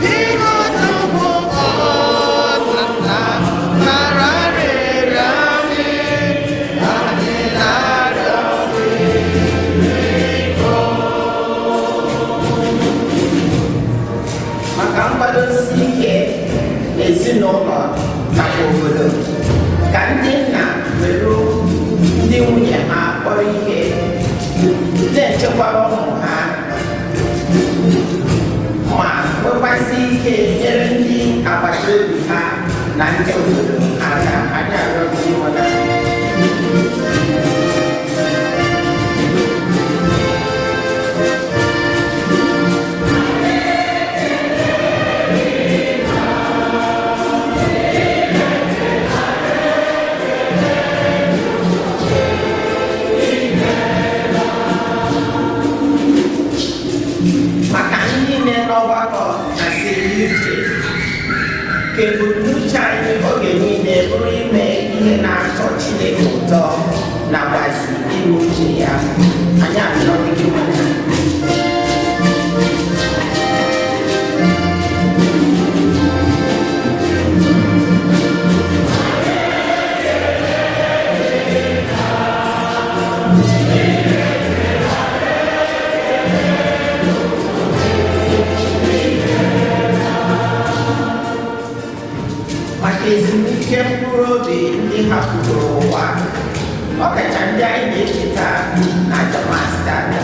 Biko Chukwu nara arịrịọ anyị, anyị na-arịọ gị, biko. Maka nkwadosi ike n'ezinụlọ nakwa obodo, ka ndị nna were ndị nwunye ha kpọrọ ihe, na-echekwara ụmụ ha ma nwekwasị ike nyere ndị agbata obi ha na ndị obodo aka. Anyị arịọ gị ịghọta. Maka ndị niile n'ọgbakọ na siri uche, ka ebumnuche anyị oge niile bụrụ ime ihe na-atọ Chineke ụtọ nakwazi ime uche ya. Anyị arịọ gị nwere. Maka ezumike mkpụrụ obi ndị hapụrụ ụwa, ọkacha ndị anyị na-echeta na Jamas tata,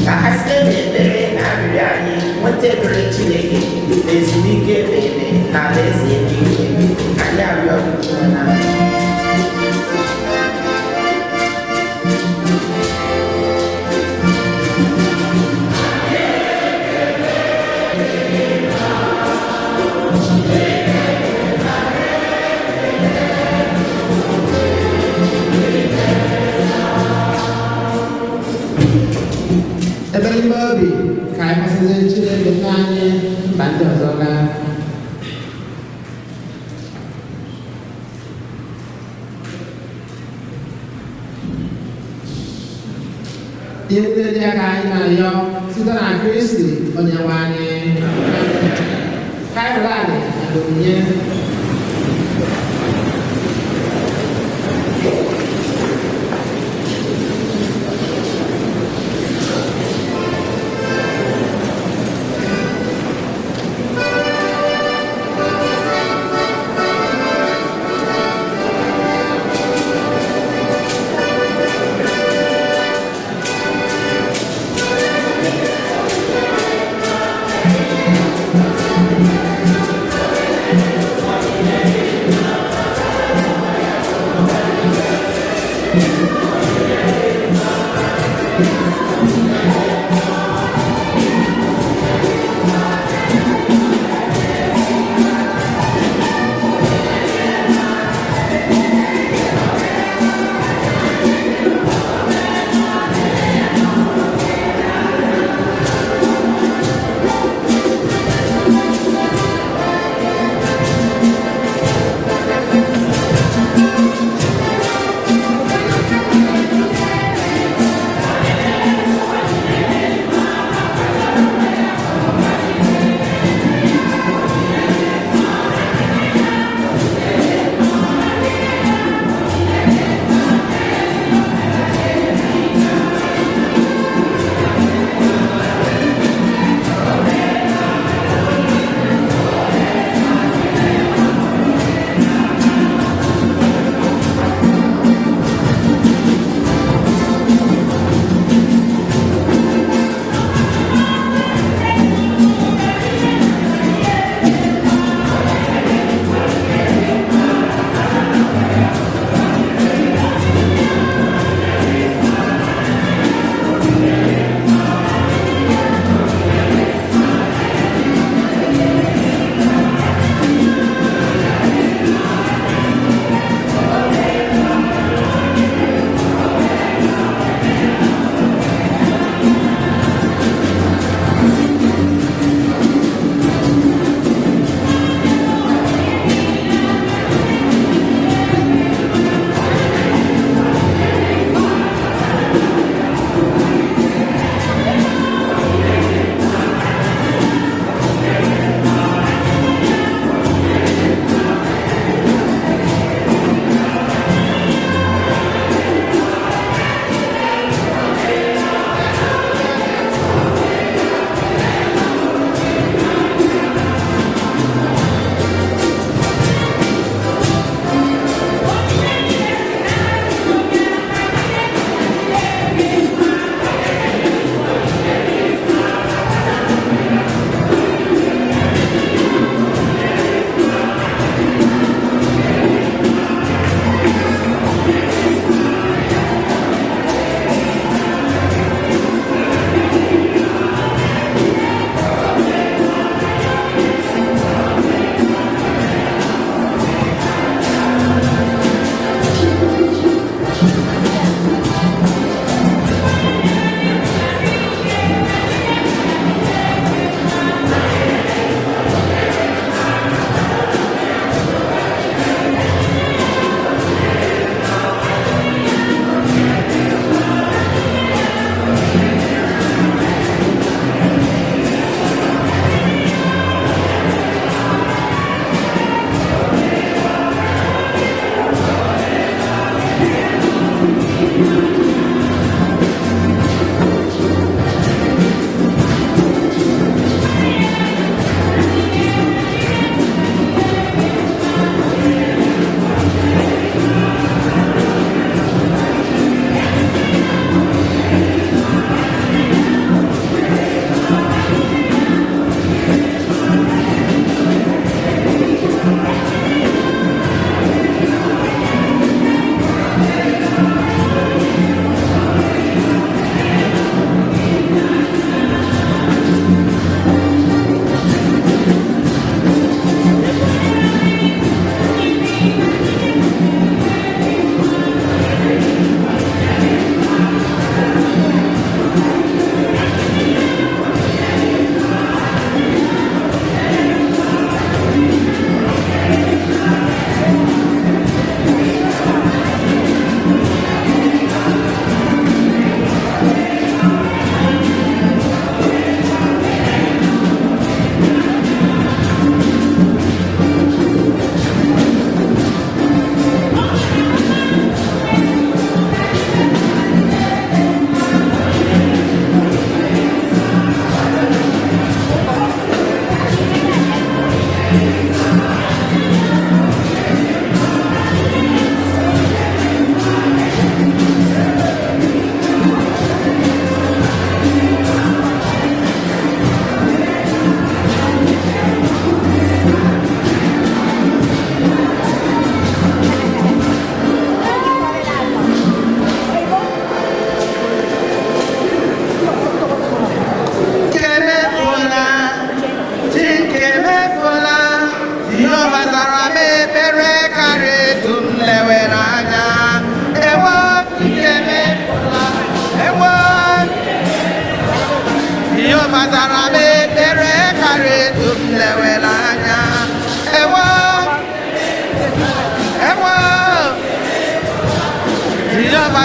ka ha site n'ekpere na arịrịọ anyị nweta ebere Chineke na ezumike ebere na alaeze eluigwe. Anyị arịọ gị na. Ebere ime obi ka anyị kwụsịziri Chineke nna anyị mba ndị ọzọ gaa. Ihe ndị dị ka anyị na-arịọ site na Kristi onye nwe anyị. Ka anyị were anị na onyinye. Thank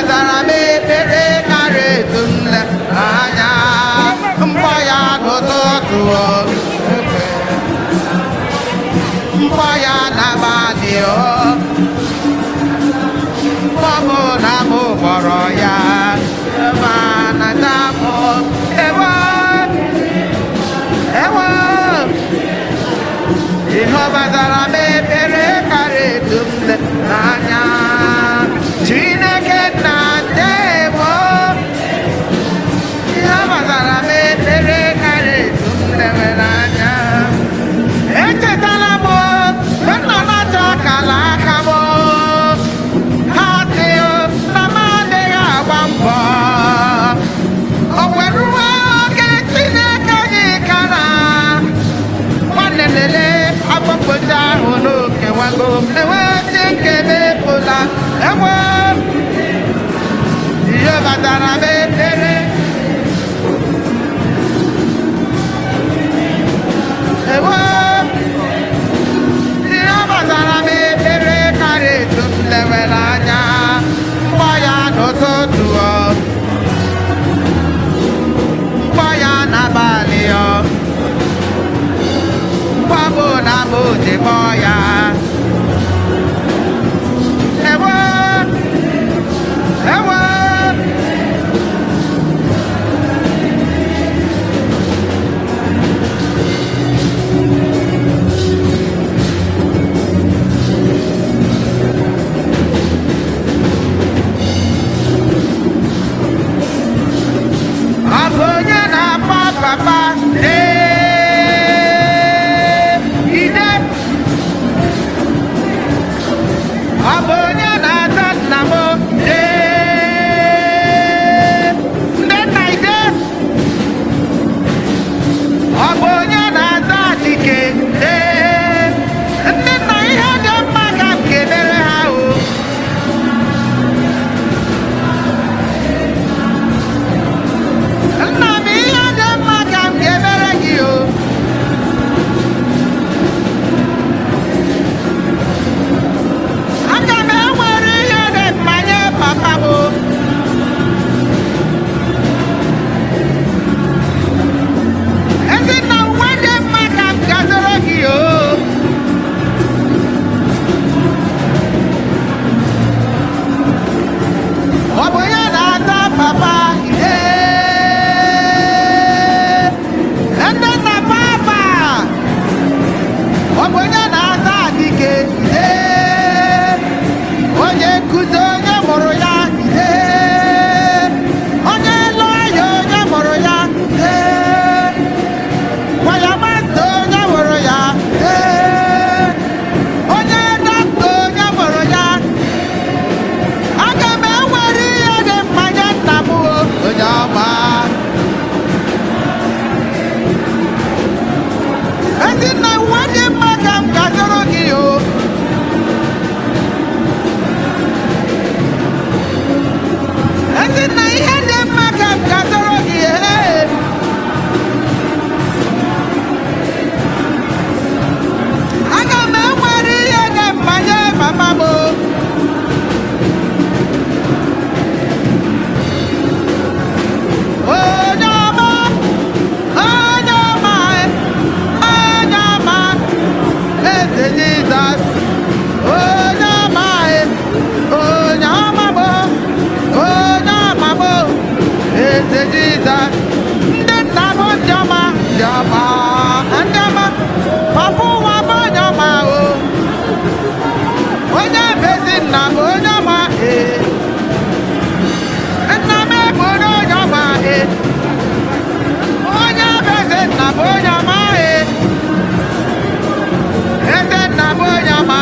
zara m ekpere karịa etu m le anya. Mkpọ ya n'ụtụtụ, mkpọ ya n'abalị, o mkpọ mụ na mụ kpọrọ ya ma na mụ. Ewo, ewo, ihe ọ gbasara m ekpere karịa etu m le anya. Chineke nna, ndewo. Ihe ọ gbasara m ekpere karịa etu m lewere anya. Echetala m mgbe m nọ na-achọ akala aka m, ha sị na m adịghị agba mbọ. O were ruo oge Chineke anyị kara nwanne lele agbapụta ahụ n'okewago enwe nke mepụla. Enwe ihe batara m ekpere. Ewo, ihe gbasara m ekpere karịa etu m lewere anya. Mkpọ ya n'ụtụtụ, ọ mkpọ ya n'abalị, ọ mkpọ mụ na mụ ji kpọọ ya. Ewo, ewo. Ọ bụ onye na-akpọ papa? Ee, ide. Ọ bụ onye na-ata nna m? Ee, ndị nna, ide. Ọ bụ onye na-ata adike? Ee, ndị nna, ihe dị mma ka m ga-emere ha o. Nna m, ihe dị mma ka m ga-emere gị o. Aga m enwere ihe dị mma nye papa m o. Ezinna, uwe dị mma ka m ga-azụrụ gị o. Ọ bụ ya na-ata papa ihe. Nne nna papa. Ọ bụ onye na-ata adike ihe. Onye nkụzi, onye mụrụ ya ihe. Onye lụọ ya, onye mụrụ ya ihe. Wayamasta, onye mụrụ ya ihe. Onye dọkịta, onye mụrụ ya. Aga m enwere ihe dị mma nye nna m o, onye ọma. Ezinna, uwe dị mma ka m ga-azụrụ gị o. Ezinna, ihe dị mma ka m ga-azụrụ gị ee. Aga m enwere ihe dị mma nye mama m o. Onye ọma, onye ọma, onye ọma, eze Jizọs. Onye ọma, onye ọma bụ, onye ọma bụ, eze Jizọs. Ndị nna bụ ndị ọma, ndị ọma, ndị ọma. Papa ụwa bụ onye ọma o. Onye bụ ezi nna bụ onye ọma ee. Nna m eburu onye ọma ee. Onye bụ eze nna bụ onye ọma ee. Eze nna bụ onye ọma.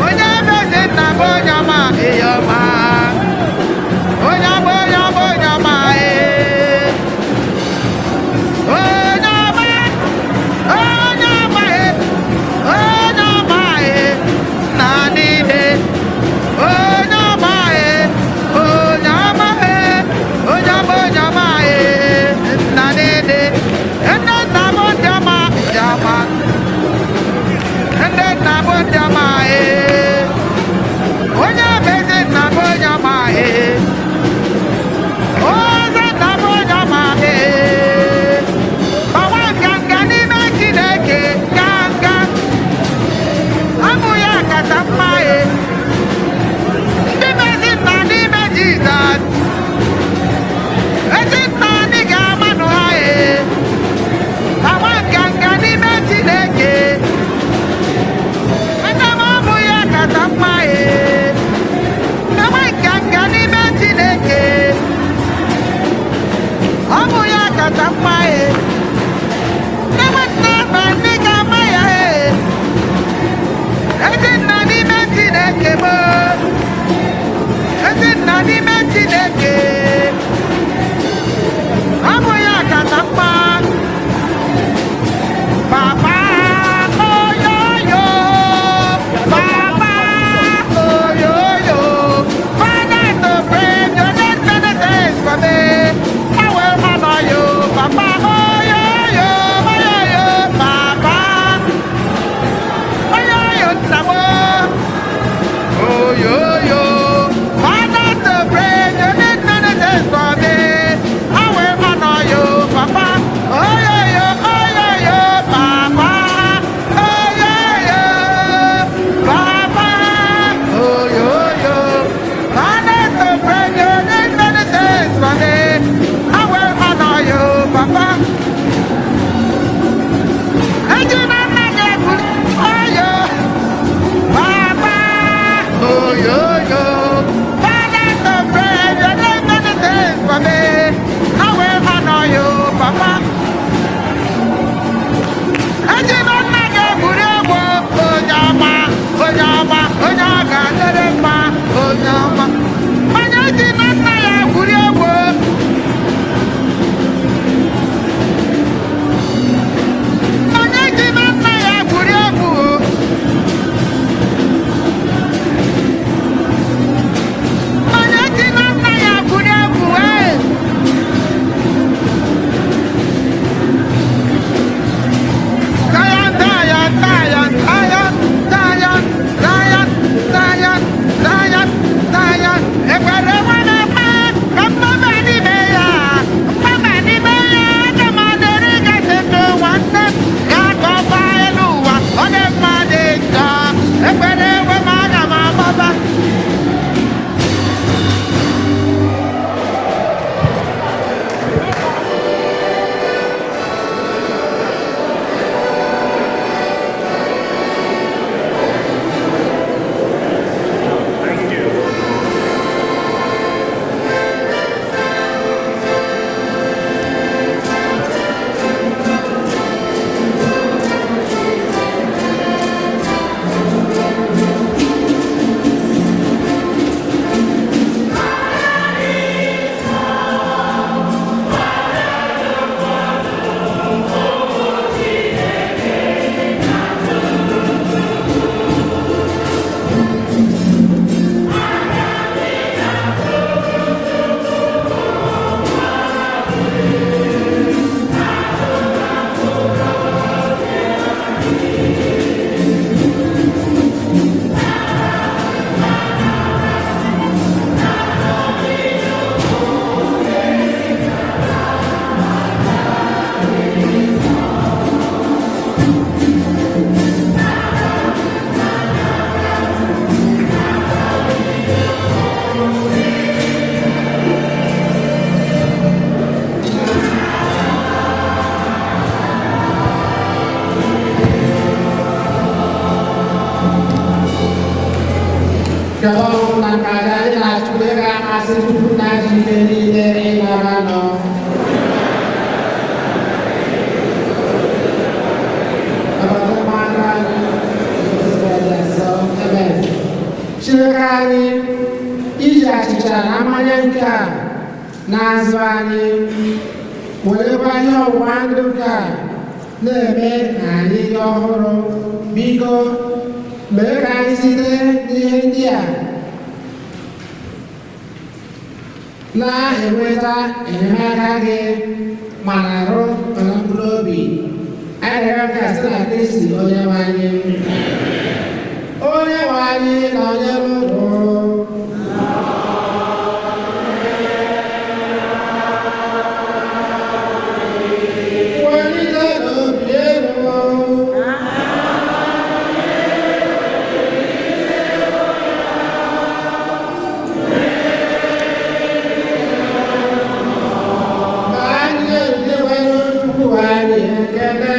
Onye bụ eze nna bụ onye ọma ee ọma. Onye ọma, onye ọma, onye ọma ee. Onye ọma, onye ọma ee. Onye ọma ee. Nna niile. Onye ọma ee. Onye ọma ee. Onye ọma, onye ọma ee. Nna niile. Nne nna m ndị ọma, ndị ọma. Ndị nna m ndị ọma ee. Onye bụ eze nna m Kedu ọnwụ na nke aja anyị na-achụ ị ga-amasị Chukwu na ji ike niile ịnara nọ. Chineke anyị, iji achịcha na mmanya nke a na-azụ anyị, werekwa ihe ọgbụgba ndụ nke a na-eme ka anyị dị ọhụrụ. Biko mee ka anyị site n'ihe ndị a na-enweta enyemaka gị ma na-arụ ma na mkpụrụ obi. Arịrịọ nke a site na Kristi onye nwe anyị. Onye nwe anyị nọnyere unu. Welite n'obi elu. Ka anyị na-enwere Chukwu anyị ekele.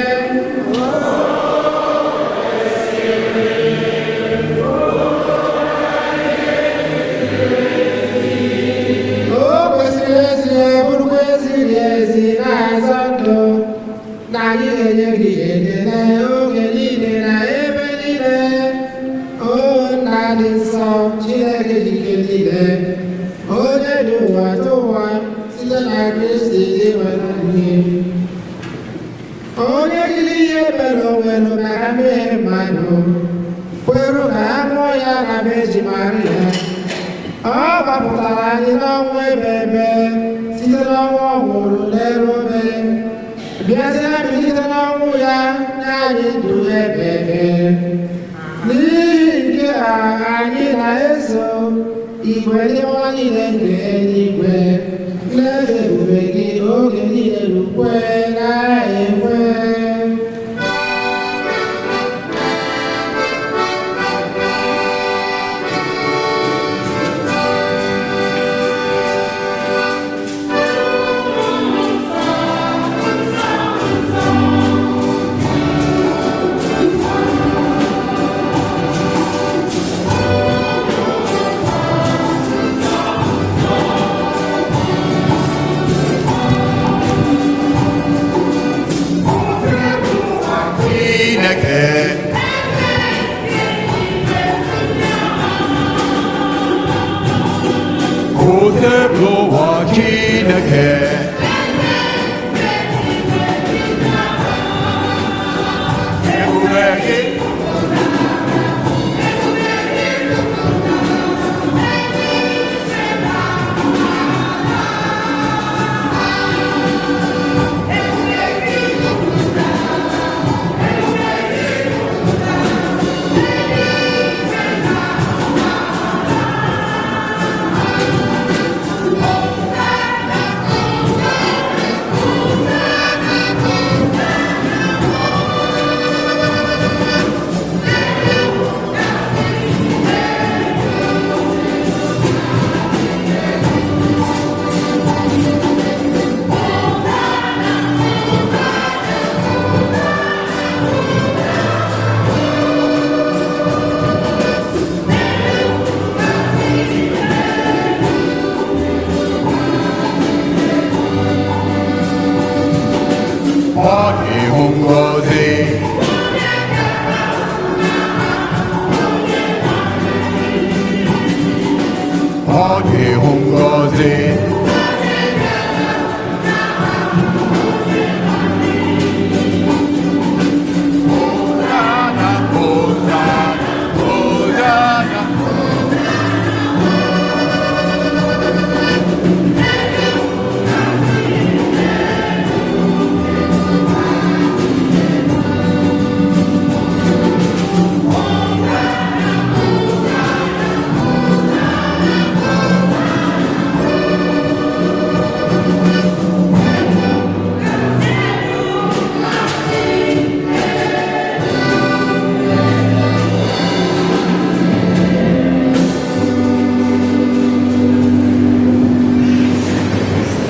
O kwesịrị ezi, bụrụkwa eziri ezi na-azọ ndụ na anyị ga-enye gị ekele oge niile na ebe niile, o Nna dị nsọ, Chineke dị ike niile, onye dị ụwa tụ ụwa, site na Kristi dị nwere anyị, onye jiri ihe mere onwere maka mmehie mmadụ, kweru ka a mụọ ya na Virgin Maria. Ọ gbapụtara anyị n'ọnwụ ebe ebe site n'ọnwụ ọ nwụrụ n'elu obe, bịazie bilite n'ọnwụ ya nye anyị ndụ ebe ebe. N'ihi nke a anyị na-eso igwe ndị mmụọ niile nke eluigwe na-efe ebube gị oge niile rukwe na-enwe. Chineke. Osebụlụwa Chineke. Ebube gị. Ọ dị ngọzi. Ọ dị ngọzi. Hosanna, Hosanna, Hosanna.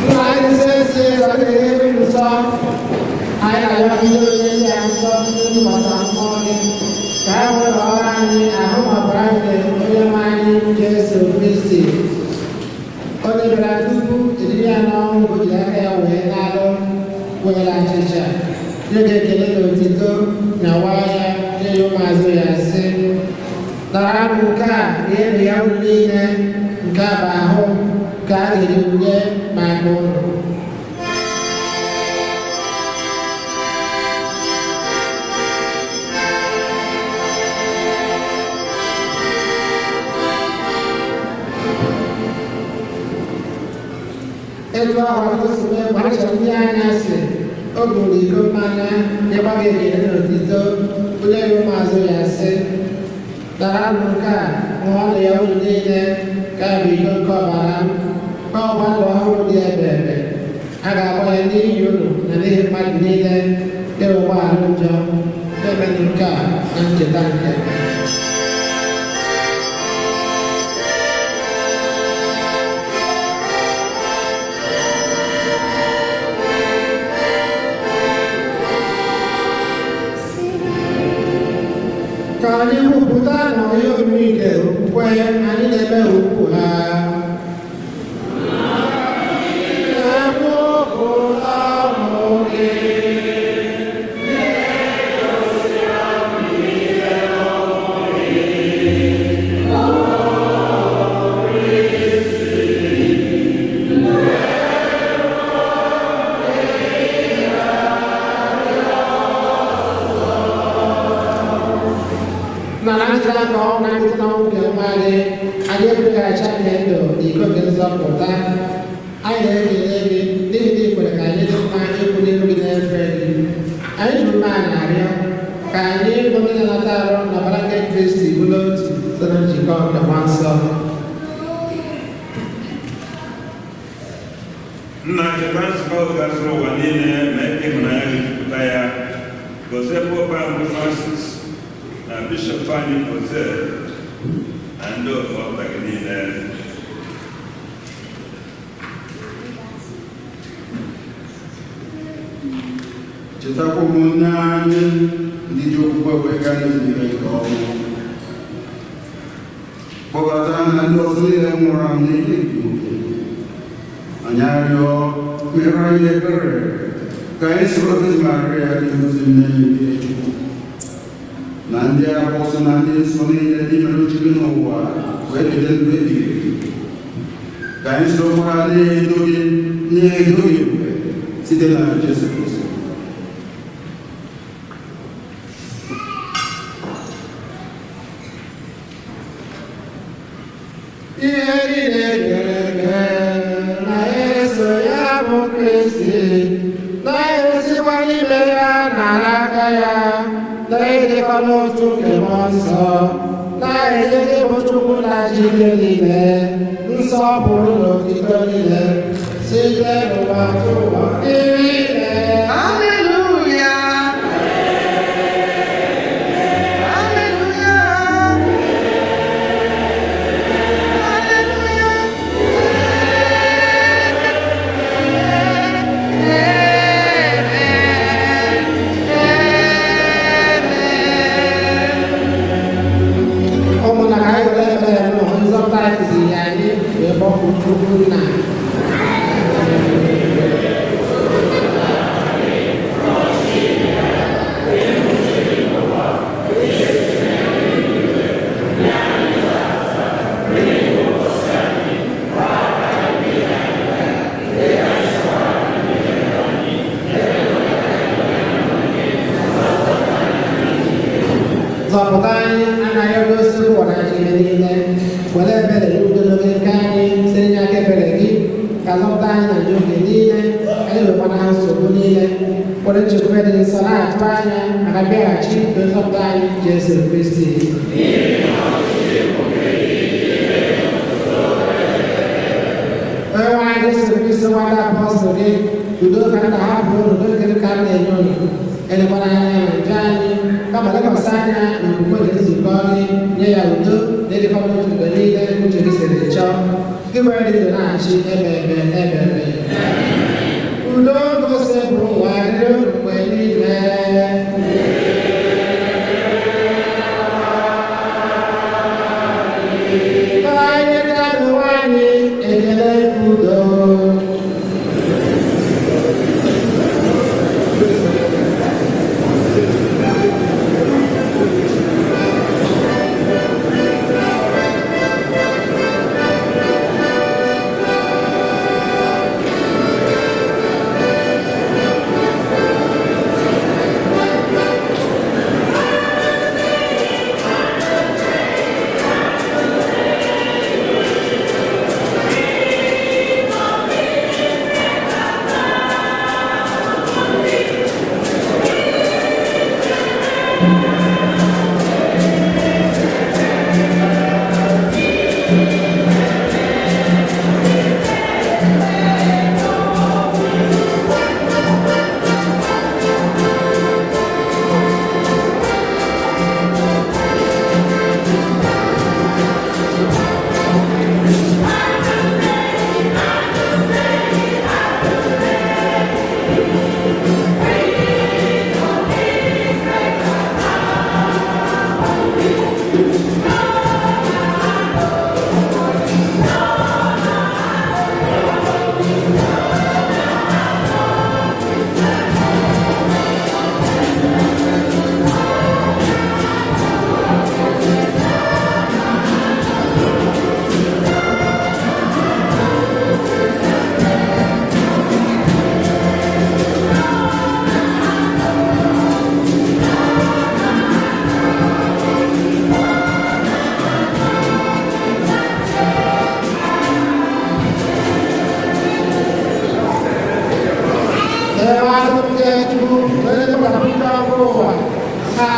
Nna anyị nsọ ezi ezi nsọ, anyị na-arịọ gị onye ndị a nsọ ndị gbasara mmụọ gị ka ha were ọrụ anyị ahụ ma ọbara nke onye nwe anyị. a, rienụ ya unu niile, nke a bụ ahụ ka a ga-eji nye maka unu. Etu ahụ ka o si mee mgbe a chọrọ ndị anyasị, o buru iko mmanya nyekwa gị ekele n'otito, onye gị ụmụazụ ya sị, daranụ nke a, ṅụọnụ ya unu niile, ka bụ iko nke ọbara m, ọgba ndụ ọhụrụ dị ebe ebe. A ga-agba ya n'ihi unu na n'ihi mmadụ niile ewekwa ahụ njọ. Na-emenụ nke a na ncheta nke. Ka anyị kwupụta na onye omimi nke okwukwe anyị na-eme okwu ha. Na njikọ ka ọ na-adịte n'ọnwụ nke nwa gị, anyị ebugaghachi anyị ndụ na iko nke nzọpụta. Anyị na-ekele gị n'ihi na ị kwere ka anyị dị mma ịkwụ n'ihu gị na-efe gị. Anyị ji ume a na-arịọ ka anyị bụ ndị na-anata arụ na ọbara nke Kristi bụrụ otu site na njikọ nke Mmụọ Nsọ. Nna, cheta nzukọ gazuru ụwa niile mee ka ịhụnanya gị jupụta ya. Gọzie Pope anyị Francis na Bishọp anyị Jose na ndị otu ọta gị niile. Chetakwa ụmụnne anyị ndị ji okwukwe wee gaa n'ezumike nke ọnwụ. Kpọbata ha na ndị ọzọ niile nwụrụ anwụ n'ihe nke oke. Anyị arịọ mere anyị ebere ka anyị soro Virgin Maria dị ozi nne nke Chukwu na ndị apọstọl na ndị nsọ niile ndị mere uche gị n'ụwa wee bido ndụ ebighị ebi. Ka anyị sorokwara na-edo gị na-edo gị ebube site na Jesu Kristi. Ihe niile kere eke na-eso ya bụ Kristi, na-esikwa n'ime ya na n'aka ya, na-edekọ n'otu nke Mmụọ Nsọ, na-enye gị bụ Chukwu na Chike niile, nsọpụrụ na otito niile, site n'ụwa tụwa niile. Hallelujah. Hallelujah. Hallelujah. Ụmụnna, ka anyị were ebere nụ nzọpụta anyị kụziri anyị wee kpọkuo Chukwu nna. Zọpụta anyị anaghị egosi ụwa na ajọ ihe niile, were ebere na ogologo nke anyị site n'inye aka ebere gị, ka zọpụta anyị na njọ oge niile, anyị wekwana ha nsogbu niile, were nchekwube dị nsọ na-atụ anya maka mbịaghachi nke nzọpụta anyị Jesu Kristi. Onye nwe anyị Jesu Kristi, nwa ndị apọstụl gị, udo ka m na-ahapụ unu, udo nke m ka m na-enye unu. Elekwala anya na njọ anyị, kama lekwasị anya n'okwukwe na nzukọ gị, nye ya udo na ịdịkọ n'otu mgbe niile uche gị siri chọọ. Gị nwere dị ndụ na-achị ebe ebe ebe ebe. Udo gosi bụ ụwa dịrị unu mgbe niile. Ka anyị gaa n'ụwa anyị ekele udo.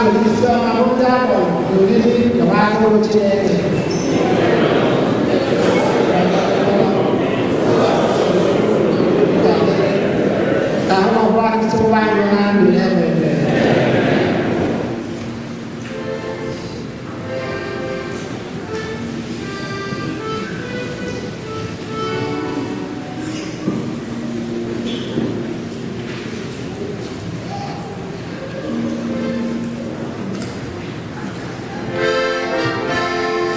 nwere isi ọma bụ ndị akpọrọ n'oriri nke nwa atụrụ Chineke. Ka ha nọkwa chịkwa anyị na ndụ ya ememe. Thank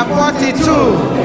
142.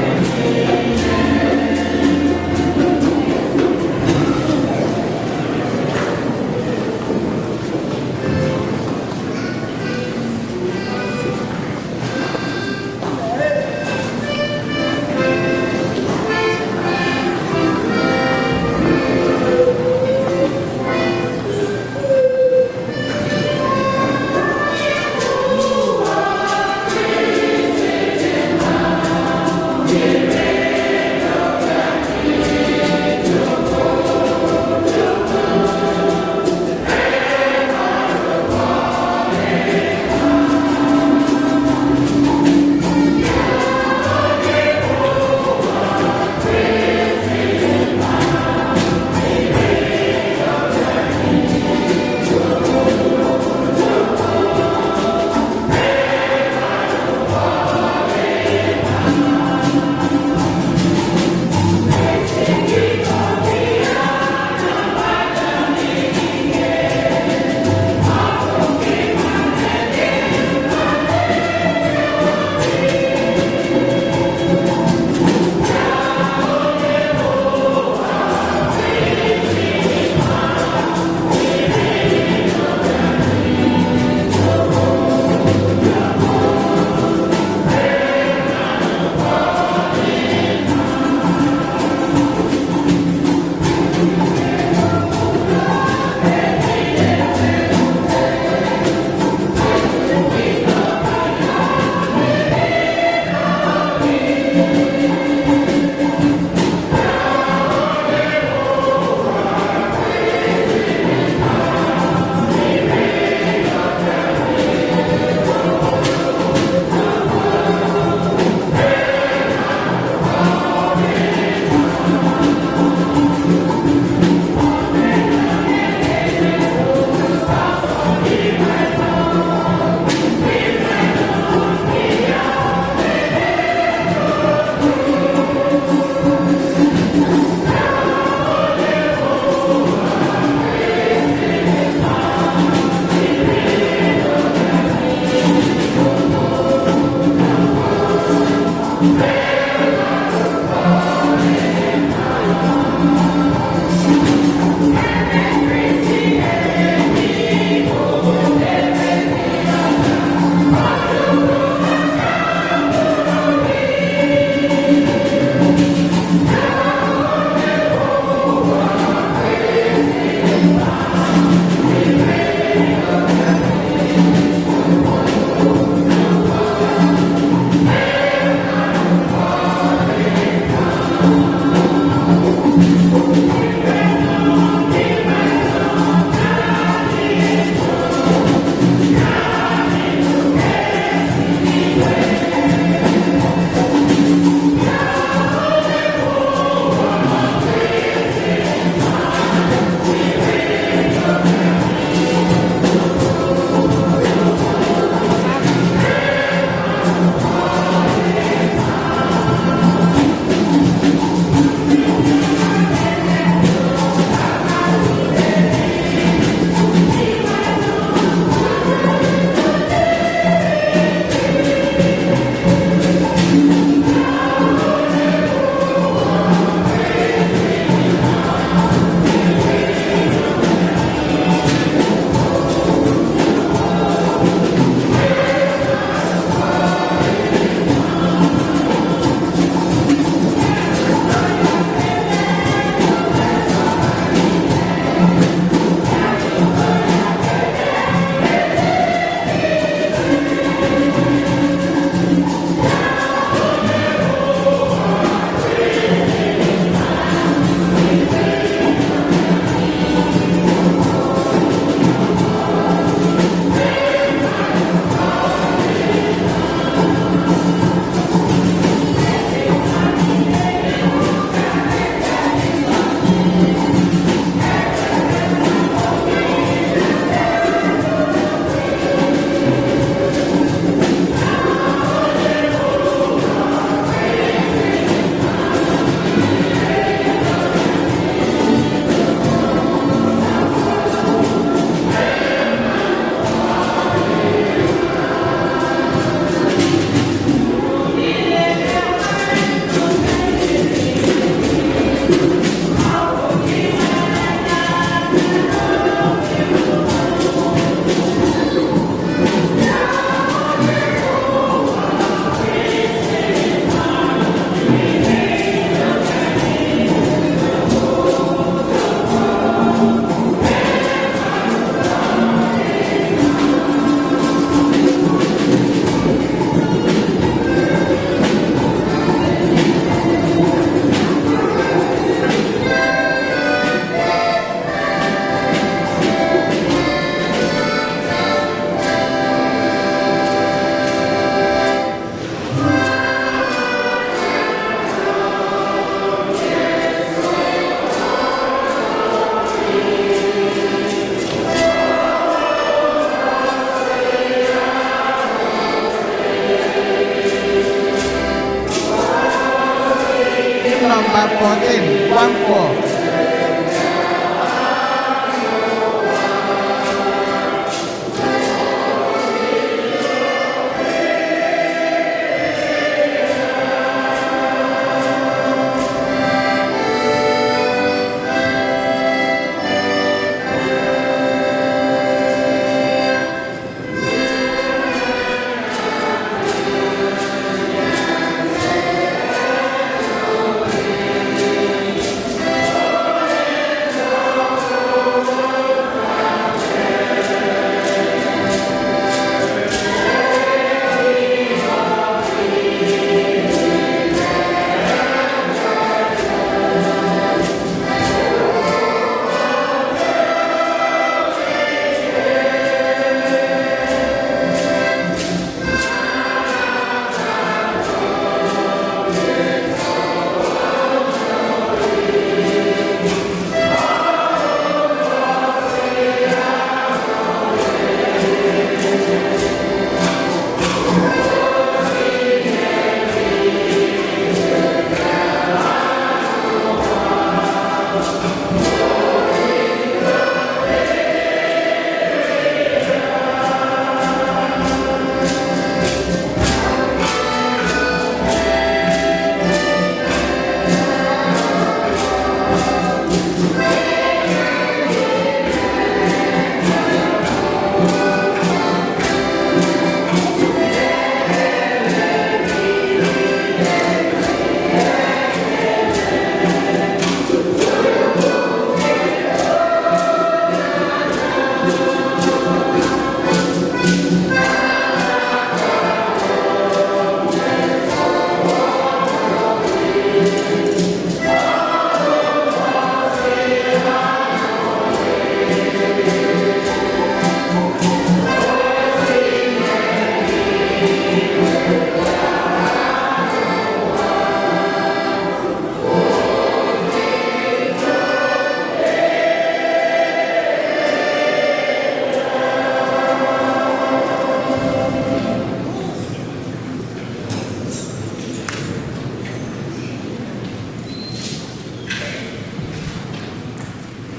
14.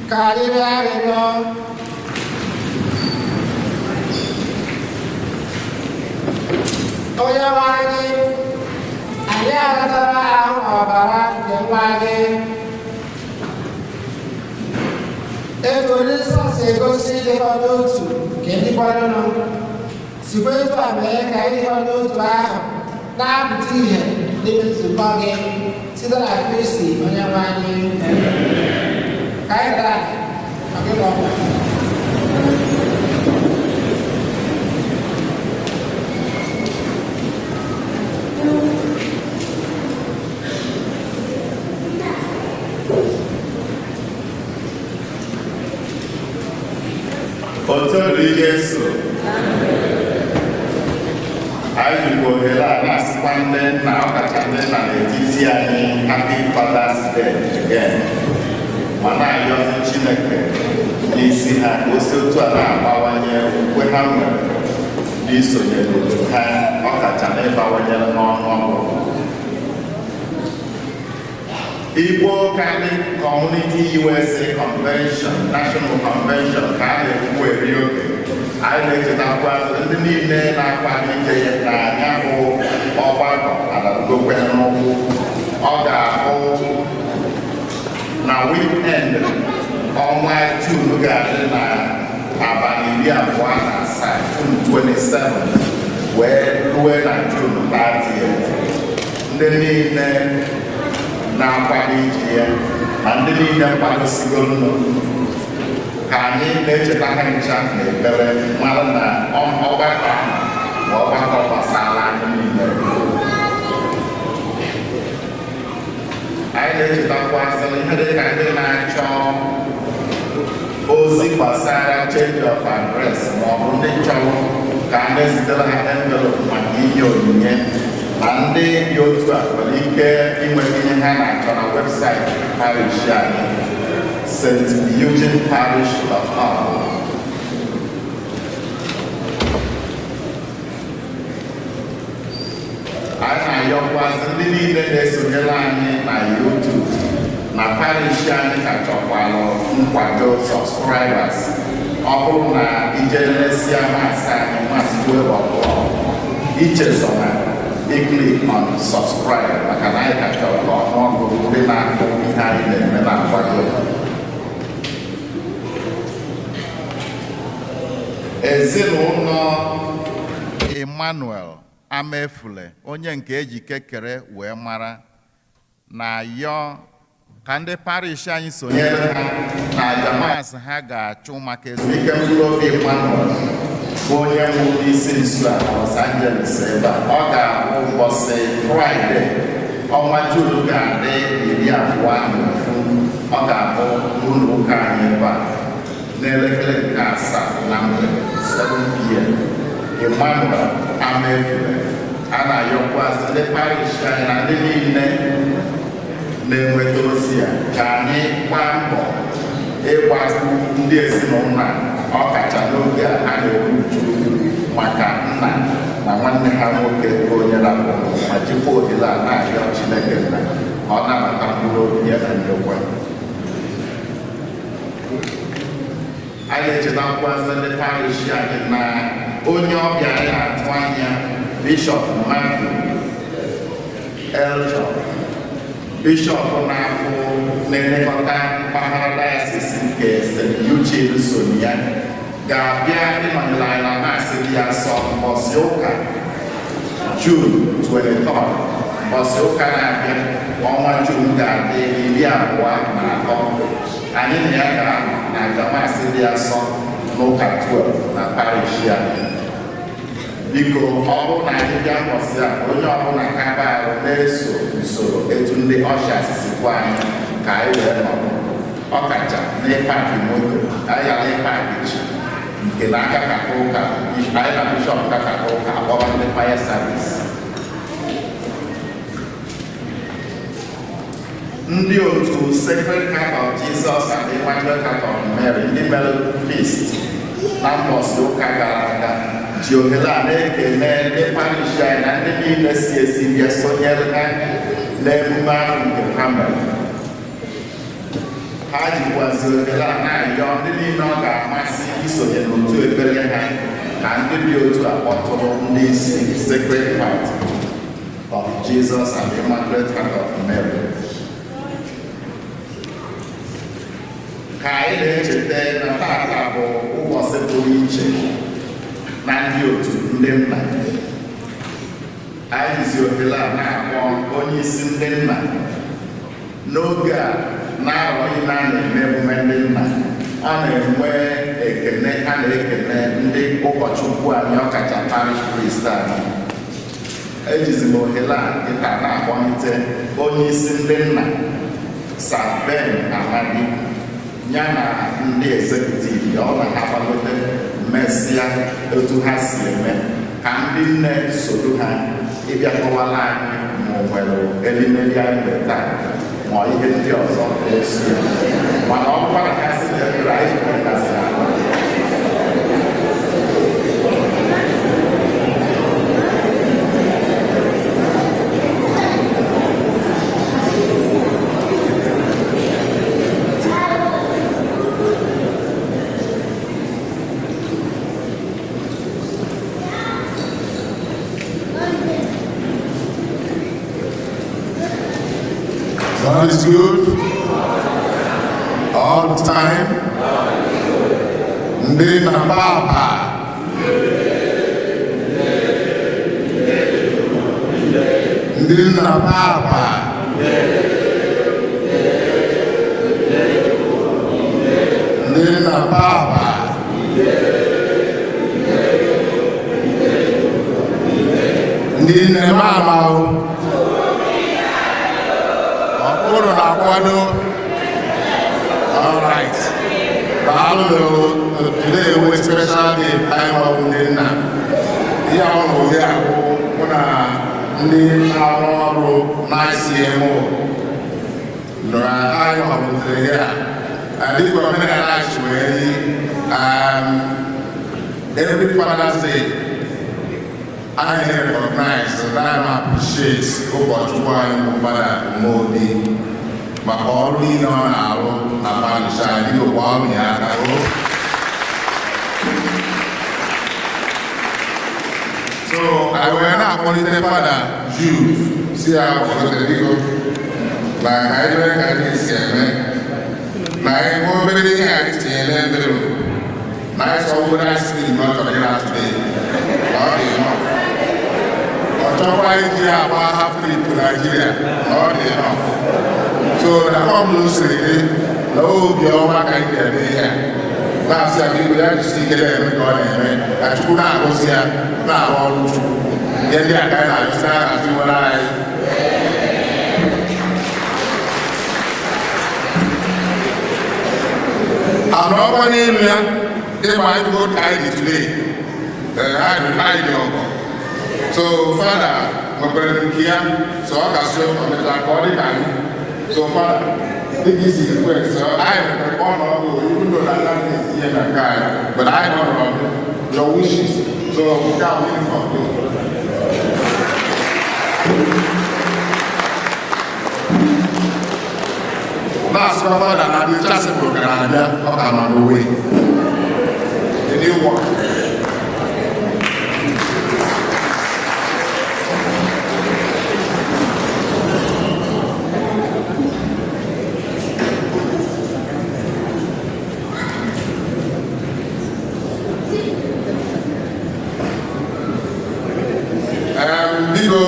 Ka anyị rịọ arịrịọ. Onye nwe anyị, anyị anatara ahụ na ọbara nke nwa gị. Etu nsọ si egosi ịdịkọ n'otu nke ndị kwerenụ, sikwa etu a mee ka ịdịkọ n'otu ahụ na-apụta ìhè n'ime nzukọ gị site na Kristi onye nwe anyị. Ka anyị daa maka ịgba ọgwụ. Otito dịrị Jesu. Anyị jikwa ohere a na-asịkwa ndị nna, ọkacha ndị nna n'etiti anyị, Happy Father's Day again, ma na-ayọzi Chineke n'isi ha ka o si otu a na-abawanye okwukwe ha nwere n'isonye n'otu ha, ọkacha na ịbawanyere n'ọnụọgụgụ. Igbo Catholic Community USA Convention, National Convention, ka a na-ekwu eri oge. Anyị na-echetakwa ndị niile na-akwado ije ya na anya bụ ọgbakọ adadogokwe n'ụkwụ. Ọ ga-abụ na weekend ọnwa Jun ga-adị na abalị 27, June 27 wee rue na June 30. Ndị niile na-akwado ije ya ma ndị niile kwadosigoro ka anyị na-echeta ha ncha na ekpere, mara na ọgbakọ ahụ bụ ọgbakọ gbasara anyị niile. Anyị na-echetakwazị ihe dị ka ndị na-achọ ozi gbasara change of address ma ọ bụ ndị chọrọ ka a na-ezitere ha envelope maka inye onyinye, na ndị dị otu a nwere ike inweta ihe ha na-achọ na webụsaịtị parish anyị, steugeneparish.com. Anyị na-ayọkwazị ndị niile na-esonyere anyị na YouTube Na parish anyị ka chọkwalụ nkwado subscribers. Ọ bụrụ na ije lesịa maasị anyị, maasị 12 o'clock, ichezona iclick on subscribe, maka na anyị ka chọrọ ka ọnụọgụgụ ndị na-afụ ihe anyị na-eme na-akwado. Ezinụlọ Emmanuel Amefule, onye nke eji kekere wee mara, na-ayọ ka ndị parish anyị sonyere ha na aja maasị ha ga-achụ maka ezumike mkpụrụ obi Emmanuel, bụ onye nwụrụ n'isi nso a na Los Angeles ebe a. Ọ ga-abụ ụbọchị Fraịde, ọnwa Juun ga-adị 21. Ọ ga-abụ n'ụlọ ụka anyị ebe a n'elekere nke 7 na mgbede, 7 p.m. Emmanuel Amefule, a na-ayọkwazị ndị parish anyị na ndị niile na-enweta ozi a ka anyị gbaa mbọ ịgbazụ ndị ezinụlọ a, ọkacha n'oge a a na-eru uju maka nna na nwanne ha nwoke bụ onye rapụrụ, ma jikwa ohere a na-arịọ Chineke nna ka ọ nabata mkpụrụ obi ya na ndokwa. Anyị echetakwazị ndị parish anyị na onye ọbịa anyị na-atụ anya, Bishọp Matthew Elchọ, bishọp na-afụ na-elekọta mpaghara diocese nke St. Eugene so ya, ga-abịa ịnọnyere anyị na maasị dị ya nsọ mbọsị ụka June 23, mbọsị ụka na-abịa, ọnwa June ga-adị 23. Anyị na ya ga-anọ na aja maasị dị ya nsọ n'ụka 12 na parish ya. Biko, ọ bụrụ na anyị bịa mbọsị a, onye ọbụla kaba arụ na-eso usoro etu ndị ushers si gwa anyị ka anyị wee nọrọ, ọkacha n'ịpark moto, anyị ghara ịpark chi nke na aka kaka ụka anyị na bishọp kaka ụka akpọrọ ndị fire service. Ndị otu Sacred Heart of Jesus and Immaculate Heart of Mary, ndị mere feast na mbọsị ụka gara aga, ji ohere a na-ekele ndị parish anyị na ndị niile si esi bịa sonyere ha n'emume ahụ nke ha mere. Ha jikwazi ohere a na-ayọ ndị niile ọ ga-amasị isonye n'otu ekpere ha ka ndị dị otu a kpọtụrụ ndị isi Sacred Heart of Jesus and Immaculate Heart of Mary. Ka anyị na-echeta na tata bụ ụbọchị pụrụ iche na ndị otu ndị nna anyị, jizi ohere a na-akpọ onye isi ndị nna n'oge a na-arọ ile a na-eme emume ndị nna. Ọ na-enwe ekene a na-ekene ndị ụkọchukwu anyị, ọkacha parish priest anyị. Ejizi m ohere a kịta na-akpọlite onye isi ndị nna, Sir Ben Amadi, ya na ndị executive. Ọ na ha gbagote mesịa otu ha si eme ka ndị nne soro ha ịbịa kọwara anyị ma o nwere elimeli anyị nwere taa ma ihe ndị ọzọ na-esi ya. Mana ọ bụkwa na ha si na ekpere anyị nwegasị ahụ. God is good all the time. Ndị na papa. Ndị na papa. Ndị na papa. Ndị nne mama o. Ọkpụrụ na-akwado. All right. Daalụ. Today was special day anyị nwa ndị nna. Ihe ahụ na ụdị ahụ mụ na ndị na-arụ ọrụ na ICMO nọrọ, anyị họpụtara ihe a. Dịka omenala anyị si wee yi, every Father's Day, anyị na-recognize na anyị appreciate ụkọchukwu anyị bụ Fada Umeobi. Maka ọrụ niile ọ na-arụ na parish anyị, biko kwaa ya aka o. So anyị wee na-akpọlite Fada Jude si ya gbagote biko na ka anyị mere ka anyị si eme na anyị nwee obere ihe anyị tinyere envelope na anyị sọ obodo anyị si na ọ chọrọ ịra today na ọ dị enough. Ọ chọkwa iji ya agba half trip to Nigeria na ọ dị enough. So na fọm siri dị na obi ọma ka anyị ga-eme ihe a na-asị ya biko ya jisi ike na-eme ka ọ na-eme ka Chukwu na-agọzi ya na-arụ ọrụ Chukwu. Ihe ndị a ka anyị na-arịọsi n'aha nwere anyị. Anọkwa n'elu ya ịgba ifugo ka anyị dị today. Anyị dị ọgọ. So Fada nwekwara nke ya, so ọ ga-asị ọmecha ka ọ dị ka anyị. So Fada, dịka isi request, so anyị nwekwara ọnọdụ even though that that is ihe na nke anyị, but anyị nọrọ your wishes. So nke a bụ uniform gị. Na-asịkwa Fada na the chasuble ka na-abịa, ọ ka nọ n'uwe. The new one. Biko,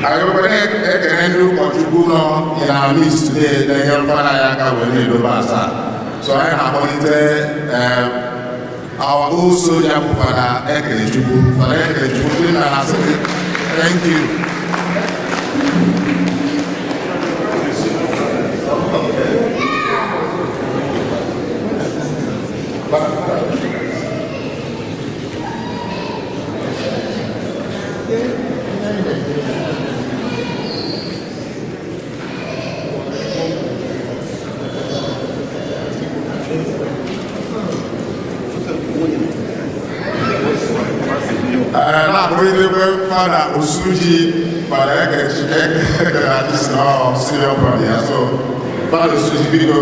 anyị kwere ekele ndị ụkọchukwu nọ in our midst today na-enyere Fada ya aka wee na-edobe asaa. So anyị na-akpọlite our old soldier bụ Fada Ekelechukwu. Fada Ekelechukwu, ndị nna na-asị gị thank you. Na-akpọlitekwe Fada Osuji, Fada Ekerechi si na ọ senior brother ya. So Fada Osuji, biko,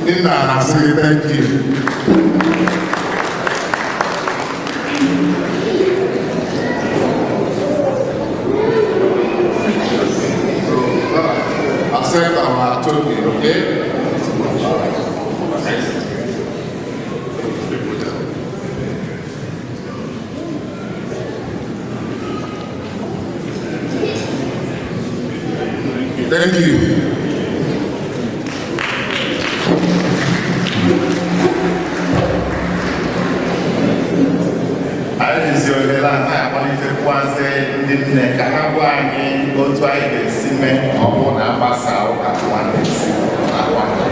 ndị nna na-asị gị thank you. So, accept our token, okay? All right. Thank you. Anyị jizi ohere a na-akpalitekwazị ndị nne ka ha gwa anyị otu anyị ga-esi mee ma ọ bụrụ na agbasa ụka nwanne si na nwanne.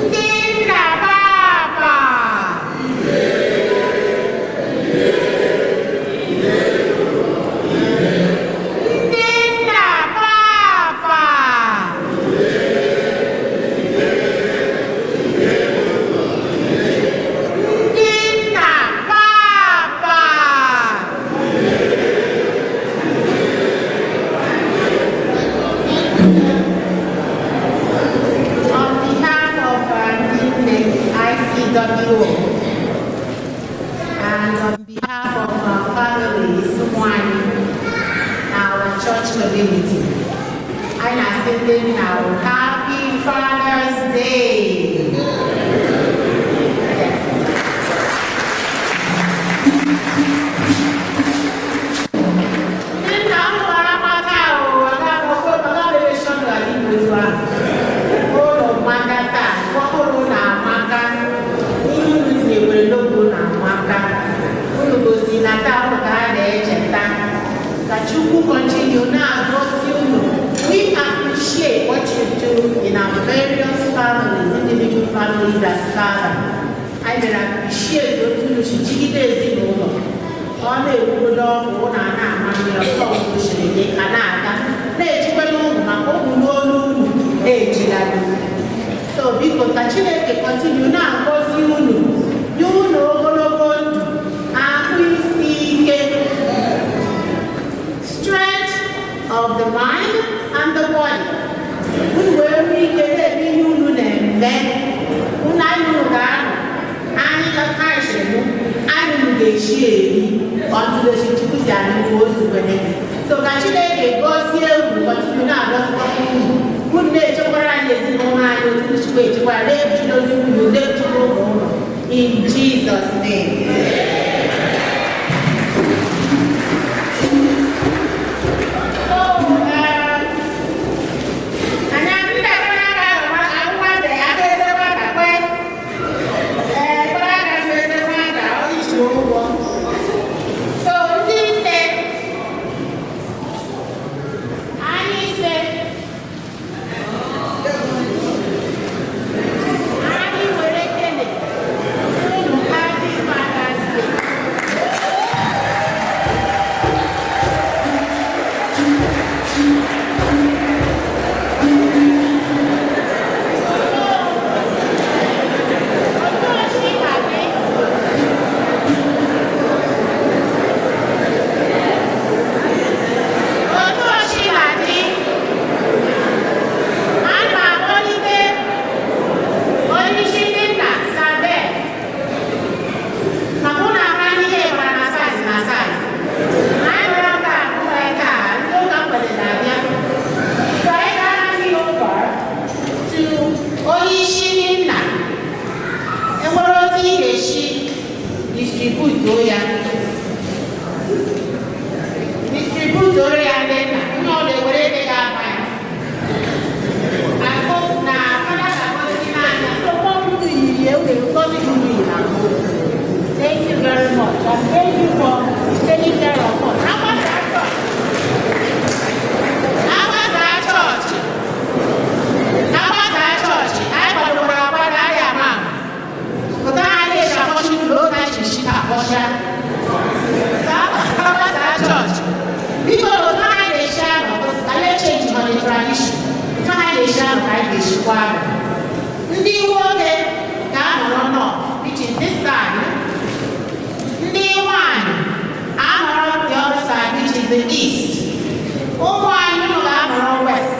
Ndị nna papa, ndị nna papa, ndị nna papa. On behalf of Ndinne ICWO and on behalf of our families, Ụmụanyị, our church community, I na-asị ndị nna Happy Father's Day. Yes. Ndị nna m gwara amaka o, aga m gara igwe otu ahụ. Ụlọ maka taa, ọhụrụ na-amaka, ihe unu tinyekwere n'oge na-amaka. Unu gosi na taa unu ka ha na-echeta. Ka Chukwu continue na-agọzi unu. We appreciate what you do in our various families, individual families as father. I will appreciate otu unu si jigide ezinụlọ. Ọ na-ewugodo ọgwụ ụnụ a na-ama mmiri ọtọ unu siri dị a na-aga na-ejikwala ụmụ maka ụmụ n'olu unu ejilado. So biko ka Chineke continue na-agọzi unu, nye unu ogologo eri ọtụlesi Chukwu si anyị kwuo ozukwene. So ka Chineke gọzie unu, continue na-agọzikwa unu. Unu na-echekwara anyị ezinụlọ anyị otu Chukwu echekwara, na-ebuchido ndị nwunye, na-ebuchido ụmụ ụlọ. In Jesus' name. So, anyị ndị aka aka eze nwata kwe. Ee, kwere aka eze nwata, ọ isi ụgwọ. So, ndị nne, anyị ise, anyị nwere ekele unu. Happy Father's Day. Otu o si na-adị, otu o si na-adị, a na-akpọlite onyeisi ndị nna Sabe maka ụnụ ama ihe gbara na size na size. Anyị nwere nke a, nwee nke a, ndị ụka mgbede na-abịa. So anyị ga-hand you over to onyeisi ndị nna. Enwere otu ị ga-esi distributuo ya. Distributuoro ya ndị nna. Onye ọ na-ewere ebe ga-aba ya. Akụ na fada ga-agọzi n'anya. So mgbe unu yiri ya, unu ngozi gị unu yiri ahụ. Thank you very much. And thank you for taking care of us. Agbasa chọọchị. Agbasa chọọchị. Agbasa chọọchị. Anyị kwadokwara akwado, anyị ama ama. Pụta anyị na-eji akpọchi ụlọ oge anyị ji shita akpọcha. So agbasa chọọchị. Biko, otu anyị na-eshi ahụ, anyị echange on the tradition. Otu anyị na-eshi ahụ ka anyị ga-eshikwa ahụ. Ndị nwoke ga-anọrọ north, which is this side. Ndị nwanyị ahọrọ the other side, which is the east. Ụmụ anyị, unu ga-ahọrọ west.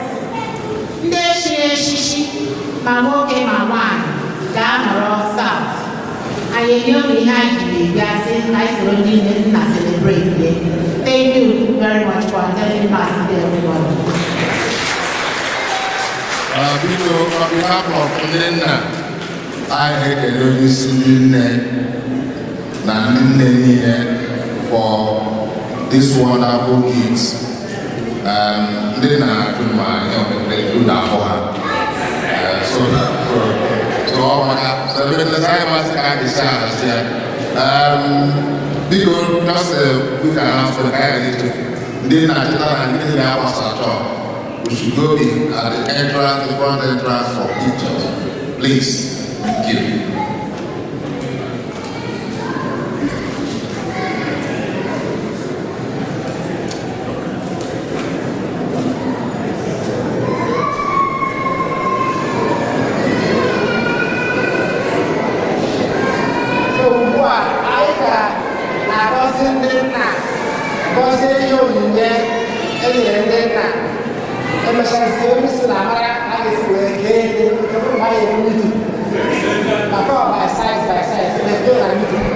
Ndị echiri echichi, ma nwoke ma nwanyị, ga-ahọrọ south. Anyị enye unu ihe anyị jiri bịa sị ka anyị soro ndị nne nna celebrate ye. Thank you very much for attending Mass today, everybody. Biko, on behalf of ndị nna, anyị na-ekele onye isi ndị nne na ndị nne niile for this wonderful gift. Ndị na-ajụ ma ihe omere ju n'afọ ha. So ọ maka so ebe nleta anyị masị ka a ga-esi ahazi ya. Biko, just a quick announcement ka anyị ga-echefu. Ndị na-achịta na ndị na-agbasa chọọ. We should go in at the entrance, the front entrance for pictures. Please. Thank you. So ugbu a anyị ga-agọzi ndị nna, gọzie ihe onyinye e nyere ndị nna. Emechasị, onye isi na amara a ga-esi wee kee ndị nke bụrụ ma ya enwe meeting maka ọ by size by size na-eke na meeting.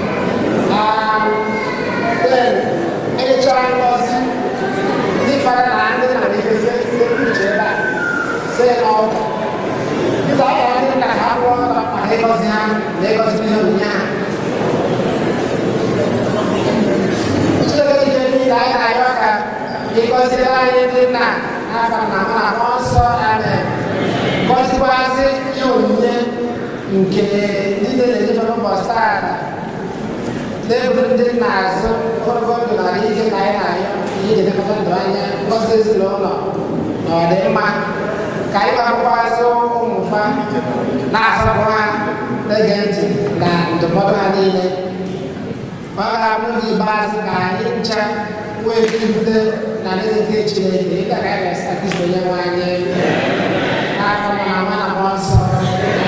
Then enyechara ngọzi, ndị fada na ndị nna na-ekezi uche ebe a see n'ọka. Biko, a gara ndị nna ka ha kwụọ ọtọ maka ịgọzi ha na ịgọzi ihe onyinye ha. Chineke ike niile, anyị na-arịọ ka ị gọziere anyị ndị nna n'afa na Nwa na Mmụọ Nsọ, amen. Gọzikwazị ihe onyinye nke ndị na-enyefe n'ụbọchị taata, na-ebu ndị nna azụ ogologo ndụ na ike ka anyị na-arịọ, ihe ji elekọta ndụ anya, ngọzi ezinụlọ na ọdịmma, ka anyị gbakwazị ụmụfa, na-asọpụrụ ha, na-ege ntị na ndụmọdụ ha niile. Ọ ga-abụ n'oge ikpeazụ ka anyị ncha nwee ike ibute na alaeze nke Chineke, ịga ka anyị ga-esi Kristo onye nwe anyị, n'aka Nna na Nwa na Mmụọ Nsọ.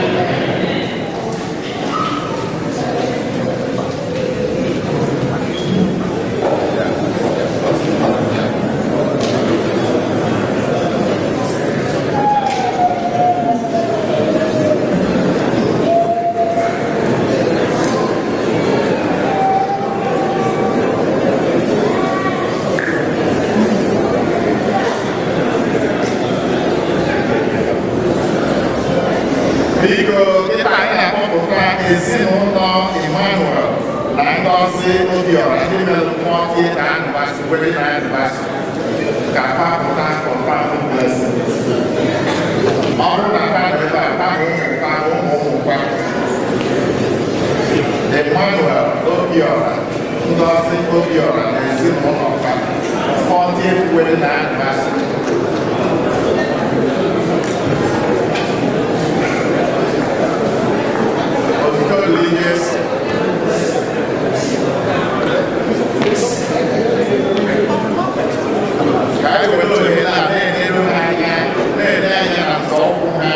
Amen. Obiora, ndị mere 40th anniversary, wedding anniversary, ka fa pụta for family blessing. Ọ bụrụ na fa nọ ebe a, fa bụ ụmụ fa, ụmụ ụmụ fa. Emmanuel Obiora, Ngozi Obiora na ezinụlọ fa, 40th wedding anniversary. Otito dịrị Jesu. Ka anyị were ohere a na-eleru ha anya, na-ele anya na nzọụkwụ ha,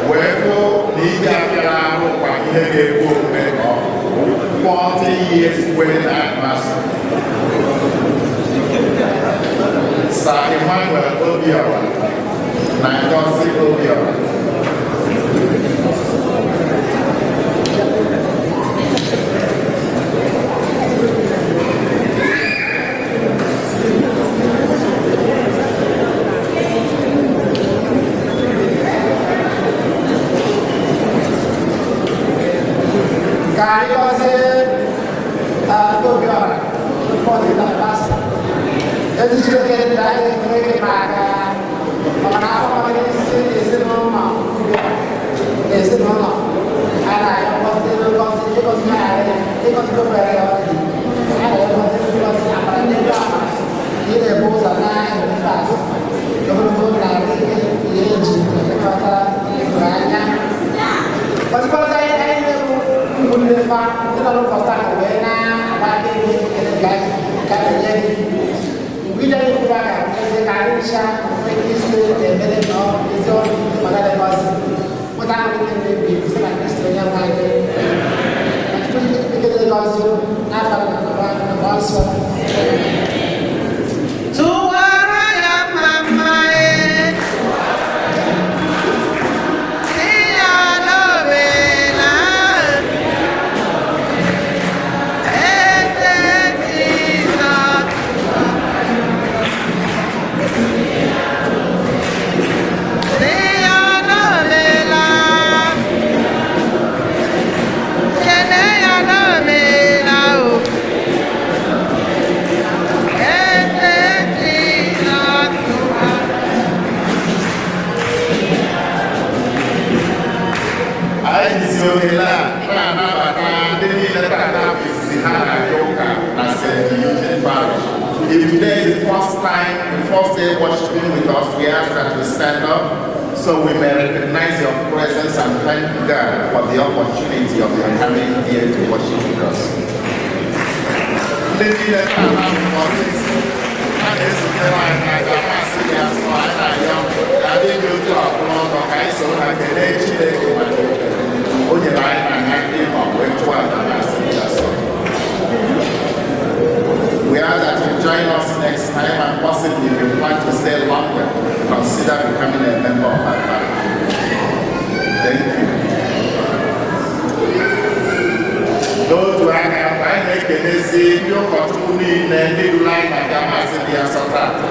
wee hụ na ije apịara arụ kwa ihe ga-ekwe omume ka ọ 40 years wedding anniversary. Sir Emmanuel Obiora na Ngozi Obiora. Ka anyị gọzie Obiora 40th anniversary. Ezi Chineke dị anyị ekele gị maka ọmana afọ gị n'isi ezinụlọ Obiora na ezinụlọ a na-agọzi ngọzi ịgọzi anyị ịgọzi obere ya ọdị a na-agọzi ngọzi amara n'elu amara ka ị na-ebu ụzọ na-emefe azụ ogologo narị ihe eji elekọta ịhụnanya. Gọzikwazị anyị anyị na-ewu ụmụnne fa ndị nọ n'ụbọchị taa wee na-agba aka ebe ekele nke anyị nke a na-enye gị mgbe ije anyị kwuru aka eze ka anyị ncha nwee ike isi na-emere na ezi ọrụ maka ngọzi nweta ahụ ndị mmebi site na Kristi onye nwe anyị. Ma Chukwu ekele gọzi n'afọ na na nsọ. Tụwara ya mma mma e. Si ya n'obela. Eze Jizọs. Si ya n'obela. Kene ya n'obela o. Eze Jizọs tụwara. Anyị jizi ohere a na-anabata ndị niile tata bụ izizi ha na-aga ụka na St. Eugene Parish. If today is the first time, the first day worshiping with us, we ask that you stand up so we may recognize your presence and thank God for the opportunity of your coming here to worship with us. Ndị niile tata bụ ụbọchị izizi ha na-esonyere anyị n'aja masị ya sọ anyị na-arịọ ka ndị dị otu a kwụrụ ọtọ ka anyị soro ha kelee Chineke maka ohere o nyere anyị na ha ịnọ wee chụọ aja masị ya sọ. We ask that you join us next time and possibly if you plan to stay longer, consider becoming a member of our parish. Thank you. N'otu aka anyị na-ekelezi ndị ụkọchukwu niile ndị duru anyị na masị dị asọ tata.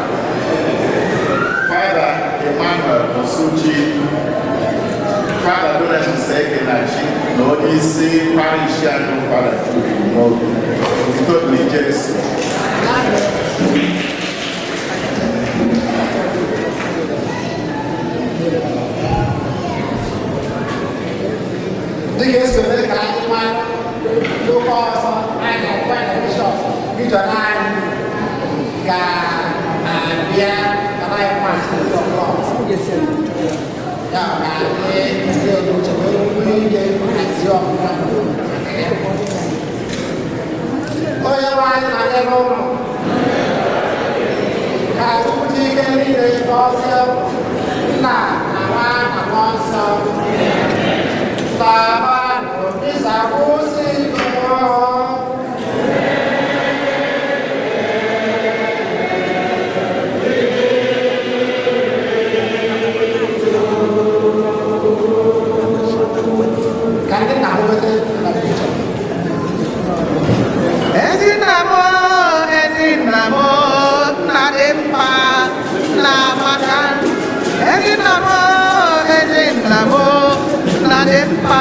Fada Emmanuel Osuji, Fada Donatus Ekenachi na onye isi parish anyị bụ Fada Jude Nwobi. Otito dịrị Jesu. Dịka esi eme ka anyị mara n'oke ọzọ anyị na-akwa na bishọp rijọn anyị ga-abịa ka anyị masị ya ka anyị ndị uche wee nwee ike hazie ọfụma maka ya. Onye nwe anyị na-anyere ụlọ ka Chukwu ji ike niile gọzie nna na nwa na mmụọ nsọ. Labanụ ịzakwụsịgo. Ka ndị nna nweta na picture. Ezinna m, ezinna m, nna dị mma, nna amaka. Ezinna m, ezinna m, nna dị mma,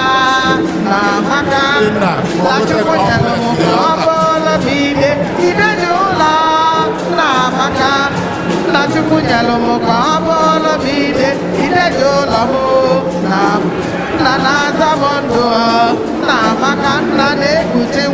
nna amaka. Nna, Na Chukwu nyere m ka ọ bụrụ m Chukwu nyelụ m ka ọ bụrụ m ide ide dị ụlọ m na nna na-aza m ndụ, nna maka nna na-ekpuchi.